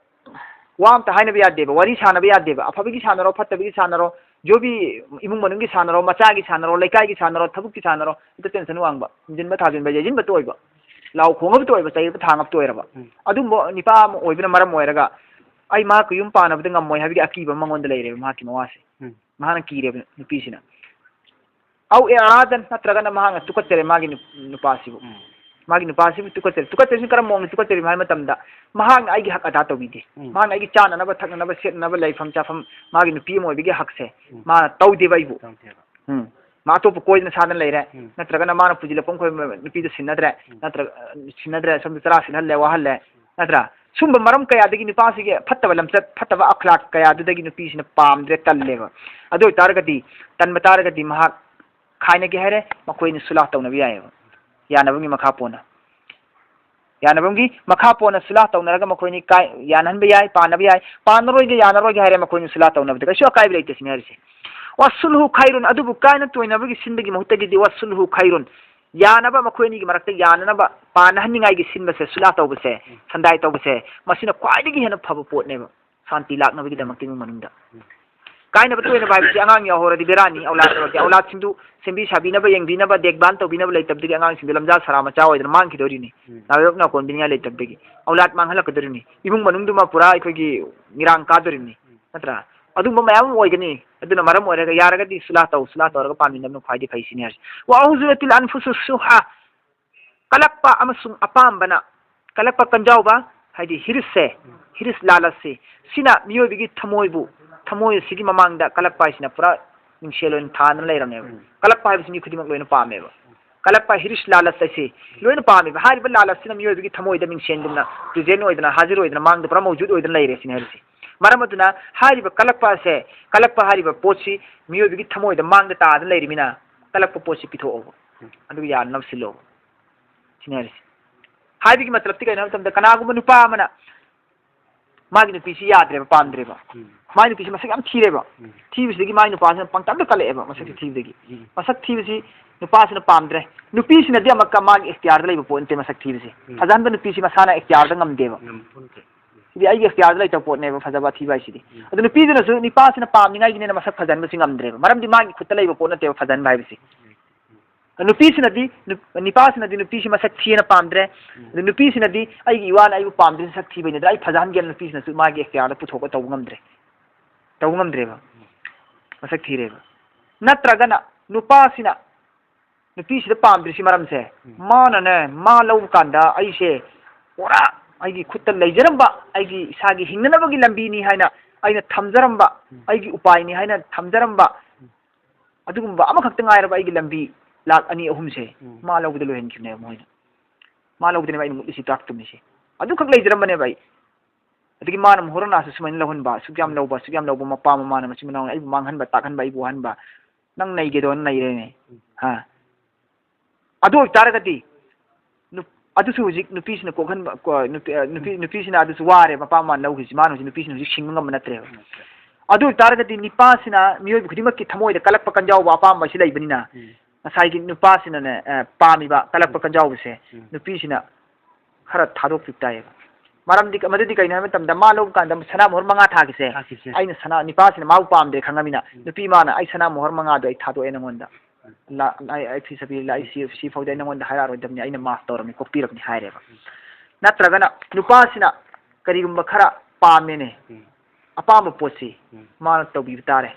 ꯋꯥ ꯑꯝꯇ ꯍꯥꯏꯅꯕ ꯌꯥꯗꯦꯕ, ꯋꯥꯔꯤ ꯁꯥꯟꯅꯕ ꯌꯥꯗꯦꯕ, ꯑꯐꯕꯒꯤ ꯁꯥꯟꯅꯔꯣ, ꯐꯠꯇꯕꯒꯤ ꯁꯥꯟꯅꯔꯣ, ꯖꯣꯕꯤ, ꯏꯃꯨꯡ ꯃꯅꯨꯡꯒꯤ ꯁꯥꯟꯅꯔꯣ, ꯃꯆꯥꯒꯤ ꯁꯥꯟꯅꯔꯣ, ꯂꯩꯀꯥꯏꯒꯤ ꯁꯥꯟꯅꯔꯣ, ꯊꯕꯛꯀꯤ ꯁꯥꯟꯅꯔꯣ, ꯑꯝꯇ ꯇꯦꯟꯁꯟ ꯋꯥꯡꯕ, ꯍꯨꯝꯖꯤꯟꯕ ꯊꯥꯖꯤꯟꯕ, ꯌꯩꯁꯤꯟꯕ ꯇꯣꯛꯑꯣꯏꯕ꯫ ꯂꯥꯎ ꯈꯣꯡꯉꯕꯇ ꯑꯣꯏꯕ, ꯆꯩꯔꯕ ꯊꯥꯡꯉꯕꯇ ꯑꯣꯏꯔꯕ꯫ ꯎꯝ꯫ ꯑꯗꯨꯝꯕ ꯅꯤꯄꯥ ꯑꯃ ꯑꯣꯏꯕꯅ ꯃꯔꯝ ꯑꯣꯏꯔꯒ ꯑꯩ ꯃꯍꯥꯛꯀ ꯌꯨꯝ ꯄꯥꯟꯅꯕꯗ ꯉꯝꯃꯣꯏ ꯍꯥꯏꯕꯒꯤ ꯑꯀꯤꯕ ꯃꯉꯣꯟꯗ ꯂꯩꯔꯦꯕ, ꯃꯍꯥꯛꯀꯤ ꯃꯋꯥꯁꯦ꯫ ꯎꯝ꯫ ꯃꯍꯥꯛꯅ ꯀꯤꯔꯦꯕ ꯅꯨꯄꯤꯁꯤꯅ꯫ ꯑꯧ ꯑꯦ ꯑꯔꯥꯗꯟ, ꯅꯠꯇ꯭ꯔꯒꯅ ꯃꯍꯥꯛꯅ ꯇꯨꯀꯠꯆꯔꯦ ꯃꯥꯒꯤ ꯅꯨ-, ꯅꯨꯄꯥꯁꯤꯕꯨ꯫ ꯎꯝ꯫ ꯃꯥꯒꯤ ꯅꯨꯄꯥꯁꯤꯕꯨ ꯇꯨꯀꯠꯆꯔꯦ꯫ ꯇꯨꯀꯠꯆꯔꯤꯁꯤꯅ ꯀꯔꯝꯕ ꯃꯑꯣꯡꯗ ꯇꯨꯀꯠꯆꯔꯤꯕꯅꯣ ꯍꯥꯏꯕ ꯃꯇꯝꯗ, ꯃꯍꯥꯛꯅ ꯑꯩꯒꯤ ꯍꯛ ꯑꯗꯥ ꯇꯧꯕꯤꯗꯦ꯫ ꯎꯝ꯫ ꯃꯍꯥꯛꯅ ꯑꯩꯒꯤ ꯆꯥꯅꯅꯕ, ꯊꯛꯅꯅꯕ, ꯁꯦꯠꯅꯅꯕ, ꯂꯩꯐꯝ ꯆꯥꯐꯝ, ꯃꯥꯒꯤ ꯅꯨꯄꯤ ꯑꯃ ꯑꯣꯏꯕꯒꯤ ꯍꯛꯁꯦ, ꯎꯝ, ꯃꯥꯅ ꯇꯧꯗꯦꯕ ꯑꯩꯕꯨ꯫ ꯇꯧꯗꯦꯕ꯫ ꯎꯝ꯫ ꯃꯥ ꯑꯇꯣꯞꯄ ꯀꯣꯏꯗꯅ ꯁꯥꯗꯅ ꯂꯩꯔꯦ, ꯎꯝ, ꯅꯠꯇ꯭ꯔꯒꯅ ꯃꯥꯅ ꯄꯨꯁꯤꯜꯂꯛꯄ ꯃꯈꯣꯏ ꯅꯨꯄꯤꯗꯨ ꯁꯤꯟꯅꯗ꯭ꯔꯦ, ꯎꯝ, ꯅꯠꯇ꯭ꯔꯒ, ꯑ, ꯁꯤꯟꯅꯗ꯭ꯔꯦ, ꯁꯣꯝꯗ ꯆꯔꯥ ꯁꯤꯜꯍꯜꯂꯦ, ꯋꯥꯍꯜꯂꯦ, ꯅꯠꯇ꯭ꯔꯥ? ꯁꯨꯝꯕ ꯃꯔꯝ ꯀꯌꯥꯗꯒꯤ ꯅꯨꯄꯥꯁꯤꯒꯤ ꯐꯠꯇꯕ ꯂꯝꯆꯠ, ꯐꯠꯇꯕ ꯑꯈ꯭ꯂꯥꯛ ꯀꯌꯥꯗꯨꯗꯒꯤ ꯅꯨꯄꯤꯁꯤꯅ ꯄꯥꯝꯗ꯭ꯔꯦ, ꯇꯜꯂꯦꯕ꯫ ꯑꯗꯨ ꯑꯣꯏꯇꯥꯔꯒꯗꯤ, ꯇꯟꯕ ꯇꯥꯔꯒꯗꯤ ꯃꯍꯥꯛ ꯈꯥꯏꯅꯒꯦ ꯍꯥꯏꯔꯦ, ꯃꯈꯣꯏꯅꯤ ꯁꯨꯂꯥ ꯇꯧꯅꯕ ꯌꯥꯏꯑꯕ, ꯌꯥꯅꯕꯒꯤ ꯃꯈꯥ ꯄꯣꯟꯅ꯫ ꯌꯥꯅꯕꯒꯤ ꯃꯈꯥ ꯄꯣꯟꯅ ꯁꯨꯂꯥ ꯇꯧꯅꯔꯒ ꯃꯈꯣꯏꯅꯤ ꯀꯥꯏ-, ꯌꯥꯅꯍꯟꯕ ꯌꯥꯏ, ꯄꯥꯟꯅꯕ ꯌꯥꯏ꯫ ꯄꯥꯟꯅꯔꯣꯏꯒꯦ, ꯌꯥꯅꯔꯣꯏꯒꯦ ꯍꯥꯏꯔꯦ, ꯃꯈꯣꯏꯅꯤ ꯁꯨꯂꯥ ꯇꯧꯅꯕꯗ ꯀꯩꯁꯨ ꯑꯀꯥꯏꯕ ꯂꯩꯇꯦ ꯁꯤꯅꯤ ꯍꯥꯏꯔꯤꯁꯦ꯫ ꯋꯥꯁꯨꯜꯍꯨ ꯈꯥꯏꯔꯨꯟ, ꯑꯗꯨꯕꯨ ꯀꯥꯏꯅ ꯇꯣꯏꯅꯕꯒꯤ ꯁꯤꯟꯕꯒꯤ ꯃꯍꯨꯠꯇꯒꯤꯗꯤ ꯋꯥꯁꯨꯜꯍꯨ ꯈꯥꯏꯔꯨꯟ, ꯌꯥꯅꯕ, ꯃꯈꯣꯏ ꯑꯅꯤꯒꯤ ꯃꯔꯛꯇ ꯌꯥꯅꯅꯕ ꯄꯥꯟꯅꯍꯟꯅꯤꯡꯉꯥꯏꯒꯤ ꯁꯤꯟꯕꯁꯦ, ꯁꯨꯂꯥ ꯇꯧꯕꯁꯦ, ꯁꯟꯗꯥꯏ ꯇꯧꯕꯁꯦ, ꯃꯁꯤꯅ ꯈ꯭ꯋꯥꯏꯗꯒꯤ ꯍꯦꯟꯅ ꯐꯕ ꯄꯣꯠꯅꯦꯕ, ꯁꯥꯟꯇꯤ ꯂꯥꯛꯅꯕꯒꯤꯗꯃꯛꯇ ꯏꯃꯨꯡ ꯃꯅꯨꯡꯗ꯫ ꯀꯥꯏꯅꯕ ꯇꯣꯏꯅꯕ ꯍꯥꯏꯕꯁꯤ ꯑꯉꯥꯡ ꯌꯥꯎꯍꯧꯔꯗꯤ ꯕꯦꯔꯥꯅꯤ, ꯑꯧꯂꯥꯗ ꯑꯣꯏꯔꯗꯤ꯫ ꯑꯧꯂꯥꯗꯁꯤꯡꯗꯨ ꯁꯦꯝꯕꯤ ꯁꯥꯕꯤꯅꯕ, ꯌꯦꯡꯕꯤꯅꯕ, ꯗꯦꯈꯕꯥꯜ ꯇꯧꯕꯤꯅꯕ ꯂꯩꯇꯕꯗꯒꯤ ꯑꯉꯥꯡꯁꯤꯡꯗꯨ ꯂꯝꯖꯥ ꯁꯔꯥ ꯃꯆꯥ ꯑꯣꯏꯗꯅ ꯃꯥꯡꯈꯤꯗꯣꯔꯤꯅꯤ꯫ ꯎꯝ꯫ ꯅꯥꯔꯣꯛ ꯅꯥꯀꯣꯟꯕꯤꯅꯤꯡꯉꯥꯏ ꯂꯩꯇꯕꯗꯒꯤ ꯑꯧꯂꯥꯗ ꯃꯥꯡꯍꯜꯂꯛꯀꯗꯣꯔꯤꯅꯤ꯫ ꯏꯃꯨꯡ ꯃꯅꯨꯡꯗꯨꯃ ꯄꯨꯔꯥ ꯑꯩꯈꯣꯏꯒꯤ ꯃꯤꯔꯥꯡ ꯀꯥꯗꯣꯔꯤꯕꯅꯤ꯫ ꯎꯝ꯫ ꯅꯠꯇ꯭ꯔꯥ? ꯑꯗꯨꯒꯨꯝꯕ ꯃꯌꯥꯝ ꯑꯃ ꯑꯣꯏꯒꯅꯤ꯫ ꯑꯗꯨꯅ ꯃꯔꯝ ꯑꯣꯏꯔꯒ ꯌꯥꯔꯒꯗꯤ ꯁꯨꯂꯥ ꯇꯧ, ꯁꯨꯂꯥ ꯇꯧꯔꯒ ꯄꯥꯟꯃꯤꯟꯅꯕꯅ ꯈ꯭ꯋꯥꯏꯗꯒꯤ ꯐꯩ ꯁꯤꯅꯤ ꯍꯥꯏꯔꯤꯁꯦ꯫ ꯋꯥ ꯑꯍꯨꯖꯨꯔꯇꯤꯜ ꯑꯟꯐꯨꯁꯨ ꯁꯨꯍꯥ, ꯀꯜꯂꯛꯄ ꯑꯃꯁꯨꯡ ꯑꯄꯥꯝꯕꯅ, ꯀꯜꯂꯛꯄ ꯀꯟꯖꯥꯎꯕ ꯍꯥꯏꯗꯤ ꯍꯤꯔꯤꯁꯁꯦ, ꯍꯤꯔꯤꯁ ꯂꯥꯂꯁꯁꯤ, ꯁꯤꯅ ꯃꯤꯑꯣꯏꯕꯒꯤ ꯊꯃꯣꯏꯕꯨ, ꯊꯃꯣꯏ ꯑꯁꯤꯒꯤ ꯃꯃꯥꯡꯗ ꯀꯜꯂꯛꯄ ꯍꯥꯏꯁꯤꯅ ꯄꯨꯔꯥ ꯃꯤꯡꯁꯦꯜ ꯑꯣꯏꯅ ꯊꯥꯗꯅ ꯂꯩꯔꯝꯅꯦꯕ꯫ ꯎꯝ꯫ ꯀꯜꯂꯛꯄ ꯍꯥꯏꯕꯁꯤ ꯃꯤ ꯈꯨꯗꯤꯡꯃꯛ ꯂꯣꯏꯅ ꯄꯥꯝꯃꯦꯕ꯫ ꯀꯜꯂꯛꯄ ꯍꯤꯔꯤꯁ ꯂꯥꯂꯁ ꯍꯥꯏꯁꯤ ꯂꯣꯏꯅ ꯄꯥꯝꯃꯦꯕ꯫ ꯍꯥꯏꯔꯤꯕ ꯂꯥꯂꯁꯁꯤꯅ ꯃꯤꯑꯣꯏꯕꯒꯤ ꯊꯃꯣꯏꯗ ꯃꯤꯡꯁꯦꯟꯒꯨꯝꯅ present ꯑꯣꯏꯗꯅ, ꯍꯥꯖꯤꯔ ꯑꯣꯏꯗꯅ, ꯃꯥꯡꯗ ꯄꯨꯔꯥ ꯃꯧꯖꯨꯗ ꯑꯣꯏꯗꯅ ꯂꯩꯔꯦ ꯁꯤꯅꯤ ꯍꯥꯏꯔꯤꯁꯦ꯫ ꯃꯔꯝ ꯑꯗꯨꯅ ꯍꯥꯏꯔꯤꯕ ꯀꯜꯂꯛꯄ ꯑꯁꯦ, ꯀꯜꯂꯛꯄ ꯍꯥꯏꯔꯤꯕ ꯄꯣꯠꯁꯤ ꯃꯤꯑꯣꯏꯕꯒꯤ ꯊꯃꯣꯏꯗ ꯃꯥꯡꯗ ꯇꯥꯗꯅ ꯂꯩꯔꯤꯃꯤꯅ, ꯀꯜꯂꯛꯄ ꯄꯣꯠꯁꯤ ꯄꯤꯊꯣꯛꯑꯣꯕ꯫ ꯎꯝ꯫ ꯑꯗꯨꯒ ꯌꯥꯅꯅꯕ ꯁꯤꯜꯂꯣꯕ꯫ ꯁꯤꯅꯤ ꯍꯥꯏꯔꯤꯁꯦ꯫ ꯍꯥꯏꯕꯒꯤ ꯃꯇꯂꯕꯇꯤ ꯀꯩꯅꯣ ꯍꯥꯏꯕ ꯃꯇꯝꯗ, ꯀꯅꯥꯒꯨꯝꯕ ꯅꯨꯄꯥ ꯑꯃꯅ ꯃꯥꯒꯤ ꯅꯨꯄꯤꯁꯤ ꯌꯥꯗ꯭ꯔꯦꯕ, ꯄꯥꯝꯗ꯭ꯔꯦꯕ꯫ ꯎꯝ꯫ ꯃꯥꯒꯤ ꯅꯨꯄꯤꯁꯤ ꯃꯁꯛ ꯌꯥꯝ ꯊꯤꯔꯦꯕ꯫ ꯎꯝ꯫ ꯊꯤꯕꯁꯤꯗꯒꯤ ꯃꯥꯒꯤ ꯅꯨꯄꯥꯁꯤꯅ ꯄꯪꯇꯝꯗ ꯀꯜꯂꯛꯑꯦꯕ, ꯃꯁꯛꯁꯤ ꯎꯝ꯫ ꯊꯤꯕꯗꯒꯤ꯫ ꯎꯝ꯫ ꯃꯁꯛ ꯊꯤꯕꯁꯤ ꯅꯨꯄꯥꯁꯤꯅ ꯄꯥꯝꯗ꯭ꯔꯦ꯫ ꯅꯨꯄꯤꯁꯤꯅꯗꯤ ꯑꯃꯨꯛꯀ ꯃꯥꯒꯤ ꯏꯈꯇꯤꯌꯥꯔꯗ ꯂꯩꯕ ꯄꯣꯠ ꯅꯠꯇꯦ ꯃꯁꯛ ꯊꯤꯕꯁꯤ꯫ ꯎꯝ꯫ ꯐꯖꯍꯟꯕ ꯅꯨꯄꯤꯁꯤ ꯃꯁꯥꯅ ꯏꯈꯇꯤꯌꯥꯔꯗ ꯉꯝꯗꯦꯕ꯫ ꯉꯝꯄꯣꯟꯇꯦ꯫ ꯁꯤꯗꯤ ꯑꯩꯒꯤ ꯏꯈꯇꯤꯌꯥꯔꯗ ꯂꯩꯇꯕ ꯄꯣꯠꯅꯦꯕ, ꯐꯖꯕ ꯊꯤꯕ ꯍꯥꯏꯁꯤꯗꯤ꯫ ꯎꯝ꯫ ꯑꯗꯨ ꯅꯨꯄꯤꯗꯨꯅꯁꯨ ꯅꯨꯄꯥꯁꯤꯅ ꯄꯥꯝꯅꯤꯡꯉꯥꯏꯒꯤꯅꯦꯅ ꯃꯁꯛ ꯐꯖꯍꯟꯕꯁꯤ ꯉꯝꯗ꯭ꯔꯦꯕ꯫ ꯃꯔꯝꯗꯤ ꯃꯥꯒꯤ ꯈꯨꯠꯇ ꯂꯩꯕ ꯄꯣꯠ ꯅꯠꯇꯦꯕ ꯐꯖꯍꯟꯕ ꯍꯥꯏꯕꯁꯤ꯫ ꯎꯝ꯫ ꯅꯨꯄꯤꯁꯤꯅꯗꯤ, ꯅꯨ-, ꯅꯤꯄꯥꯁꯤꯅꯗꯤ ꯅꯨꯄꯤꯁꯤ ꯃꯁꯛ ꯊꯤꯌꯦꯅ ꯄꯥꯝꯗ꯭ꯔꯦ꯫ ꯎꯝ꯫ ꯑꯗꯨ ꯅꯨꯄꯤꯁꯤꯅꯗꯤ ꯑꯩꯒꯤ ꯏꯋꯥꯅ ꯑꯩꯕꯨ ꯄꯥꯝꯗ꯭ꯔꯤꯁꯦ ꯁꯛ ꯊꯤꯕꯩꯅꯤꯗꯅ ꯑꯩ ꯐꯖꯍꯟꯒꯦꯅ ꯅꯨꯄꯤꯁꯤꯅꯁꯨ ꯃꯥꯒꯤ ꯑꯦꯈꯇꯤꯌꯥꯔꯗ ꯄꯨꯊꯣꯛꯑꯒ ꯇꯧꯕ ꯉꯝꯗ꯭ꯔꯦ꯫ ꯇꯧꯕ ꯉꯝꯗ꯭ꯔꯦꯕ꯫ ꯃꯁꯛ ꯊꯤꯔꯦꯕ꯫ ꯅꯠꯇ꯭ꯔꯒꯅ ꯅꯨꯄꯥꯁꯤꯅ ꯅꯨꯄꯤꯁꯤꯗ ꯄꯥꯝꯗ꯭ꯔꯤꯁꯤ ꯃꯔꯝꯁꯦ, ꯎꯝ꯫ ꯃꯥꯅꯅꯦ, ꯃꯥ ꯂꯧꯕ ꯀꯥꯟꯗ ꯑꯩꯁꯦ ꯄꯨꯔꯥ ꯑꯩꯒꯤ ꯈꯨꯠꯇ ꯂꯩꯖꯔꯝꯕ, ꯑꯩꯒꯤ ꯏꯁꯥꯒꯤ ꯍꯤꯡꯅꯅꯕꯒꯤ ꯂꯝꯕꯤꯅꯤ ꯍꯥꯏꯅ ꯑꯩꯅ ꯊꯝꯖꯔꯝꯕ, ꯎꯝ꯫ ꯑꯩꯒꯤ ꯎꯄꯥꯏꯅꯤ ꯍꯥꯏꯅ ꯊꯝꯖꯔꯝꯕ, ꯎꯝ꯫ ꯑꯗꯨꯒꯨꯝꯕ ꯑꯃꯈꯛꯇ ꯉꯥꯏꯔꯕ ꯑꯩꯒꯤ ꯂꯝꯕꯤ, ꯂꯥꯛ ꯑꯅꯤ ꯑꯍꯨꯝꯁꯦ, ꯎꯝ꯫ ꯃꯥ ꯂꯧꯕꯗ ꯂꯣꯏꯍꯟꯈꯤꯕꯅꯦꯕ ꯃꯣꯏꯅ꯫ ꯃꯥ ꯂꯧꯕꯗꯅꯦꯕ ꯑꯩꯅ ꯃꯨꯠꯂꯤꯁꯤ, ꯇꯥꯛ ꯇꯨꯝꯃꯤꯁꯤ꯫ ꯑꯗꯨꯈꯛ ꯂꯩꯖꯔꯝꯕꯅꯦꯕ ꯑꯩ꯫ ꯑꯗꯒꯤ ꯃꯥꯅ ꯃꯨꯍꯣꯔꯅꯥꯁꯨ ꯁꯨꯃꯥꯏꯅ ꯂꯧꯍꯟꯕ, ꯑꯁꯨꯛ ꯌꯥꯝ ꯎꯝ꯫ ꯂꯧꯕ, ꯑꯁꯨꯛ ꯌꯥꯝ ꯂꯧꯕ, ꯃꯄꯥ ꯃꯃꯥꯅ ꯃꯆꯤꯟ ꯃꯅꯥꯎꯅ ꯑꯩꯕꯨ ꯃꯥꯡꯍꯟꯕ, ꯇꯥꯛꯍꯟꯕ, ꯑꯩꯕꯨ ꯋꯥꯍꯟꯕ, ꯅꯪ ꯅꯩꯒꯦꯗꯣ ꯅꯩꯔꯦꯅꯦ꯫ ꯎꯝ꯫ ꯍꯥ? ꯑꯗꯨ ꯑꯣꯏꯇꯥꯔꯒꯗꯤ, ꯅꯨ-, ꯑꯗꯨꯁꯨ ꯍꯧꯖꯤꯛ ꯅꯨꯄꯤꯁꯤꯅ ꯀꯣꯛꯍꯟꯕ, ꯀꯣ-, ꯅꯨꯄꯤ, ꯑ, ꯅꯨꯄꯤ, ꯎꯝ꯫ ꯅꯨꯄꯤꯁꯤꯅ ꯑꯗꯨꯁꯨ ꯋꯥꯔꯦ, ꯃꯄꯥ ꯃꯃꯥꯅ ꯂꯧꯈ꯭ꯔꯤꯁꯤ, ꯃꯥꯅ ꯍꯧꯖꯤꯛ ꯅꯨꯄꯤꯁꯤꯅ ꯍꯧꯖꯤꯛ ꯁꯤꯡꯕ ꯉꯝꯕ ꯅꯠꯇ꯭ꯔꯦꯕ꯫ ꯎꯝ꯫ ꯑꯗꯨ ꯑꯣꯏꯇꯥꯔꯒꯗꯤ ꯅꯤꯄꯥꯁꯤꯅ ꯃꯤꯑꯣꯏꯕ ꯈꯨꯗꯤꯡꯃꯛꯀꯤ ꯊꯃꯣꯏꯗ ꯀꯜꯂꯛꯄ ꯀꯟꯖꯥꯎꯕ ꯑꯄꯥꯝꯕ ꯑꯁꯤ ꯂꯩꯕꯅꯤꯅ, ꯎꯝ꯫ ꯉꯁꯥꯏꯒꯤ ꯅꯨꯄꯥꯁꯤꯅꯅꯦ, ꯑ, ꯄꯥꯝꯃꯤꯕ ꯀꯜꯂꯛꯄ ꯎꯝ꯫ ꯀꯟꯖꯥꯎꯕꯁꯦ ꯎꯝ꯫ ꯅꯨꯄꯤꯁꯤꯅ ꯈꯔ ꯊꯥꯗꯣꯛꯄꯤꯕ ꯇꯥꯏꯌꯦꯕ꯫ ꯃꯔꯝꯗꯤ, ꯃꯗꯨꯗꯤ ꯀꯩꯅꯣ ꯍꯥꯏꯕ ꯃꯇꯝꯗ, ꯃꯥ ꯂꯧꯕ ꯀꯥꯟꯗ ꯁꯅꯥ ꯃꯣꯍꯣꯔ ꯃꯉꯥ ꯊꯥꯈꯤꯁꯦ, ꯊꯥꯈꯤꯁꯦ꯫ ꯑꯩꯅ ꯁꯅꯥ, ꯅꯤꯄꯥꯁꯤꯅ ꯃꯥꯕꯨ ꯄꯥꯝꯗ꯭ꯔꯦ ꯈꯪꯉꯃꯤꯅ, ꯎꯝ꯫ ꯅꯨꯄꯤ ꯃꯥꯅ, "ꯑꯩ ꯁꯅꯥ ꯃꯣꯍꯣꯔ ꯃꯉꯥꯗꯣ ꯑꯩ ꯊꯥꯗꯣꯛꯑꯦ ꯅꯉꯣꯟꯗ꯫ ꯎꯝ꯫ ꯂꯥ-, ꯑꯩ, ꯑꯩ ꯐꯤ ꯁꯥꯕꯤ, ꯂꯥ-, ꯑꯩ ꯁꯤ, ꯁꯤ ꯐꯥꯎꯗꯤ ꯑꯩ ꯅꯉꯣꯟꯗ ꯍꯥꯏꯔꯛꯑꯔꯣꯏꯗꯕꯅꯤ, ꯑꯩꯅ ꯃꯥꯐ ꯇꯧꯔꯝꯃꯤ, ꯀꯣꯛꯄꯤꯔꯕꯅꯤ" ꯍꯥꯏꯔꯦꯕ꯫ ꯎꯝ꯫ ꯅꯠꯇ꯭ꯔꯒꯅ ꯅꯨꯄꯥꯁꯤꯅ ꯀꯔꯤꯒꯨꯝꯕ ꯈꯔ ꯄꯥꯝꯃꯦꯅꯦ, ꯎꯝ꯫ ꯑꯄꯥꯝꯕ ꯄꯣꯠꯁꯤ ꯎꯝ꯫ ꯃꯥꯅ ꯇꯧꯕꯤꯕ ꯇꯥꯔꯦ꯫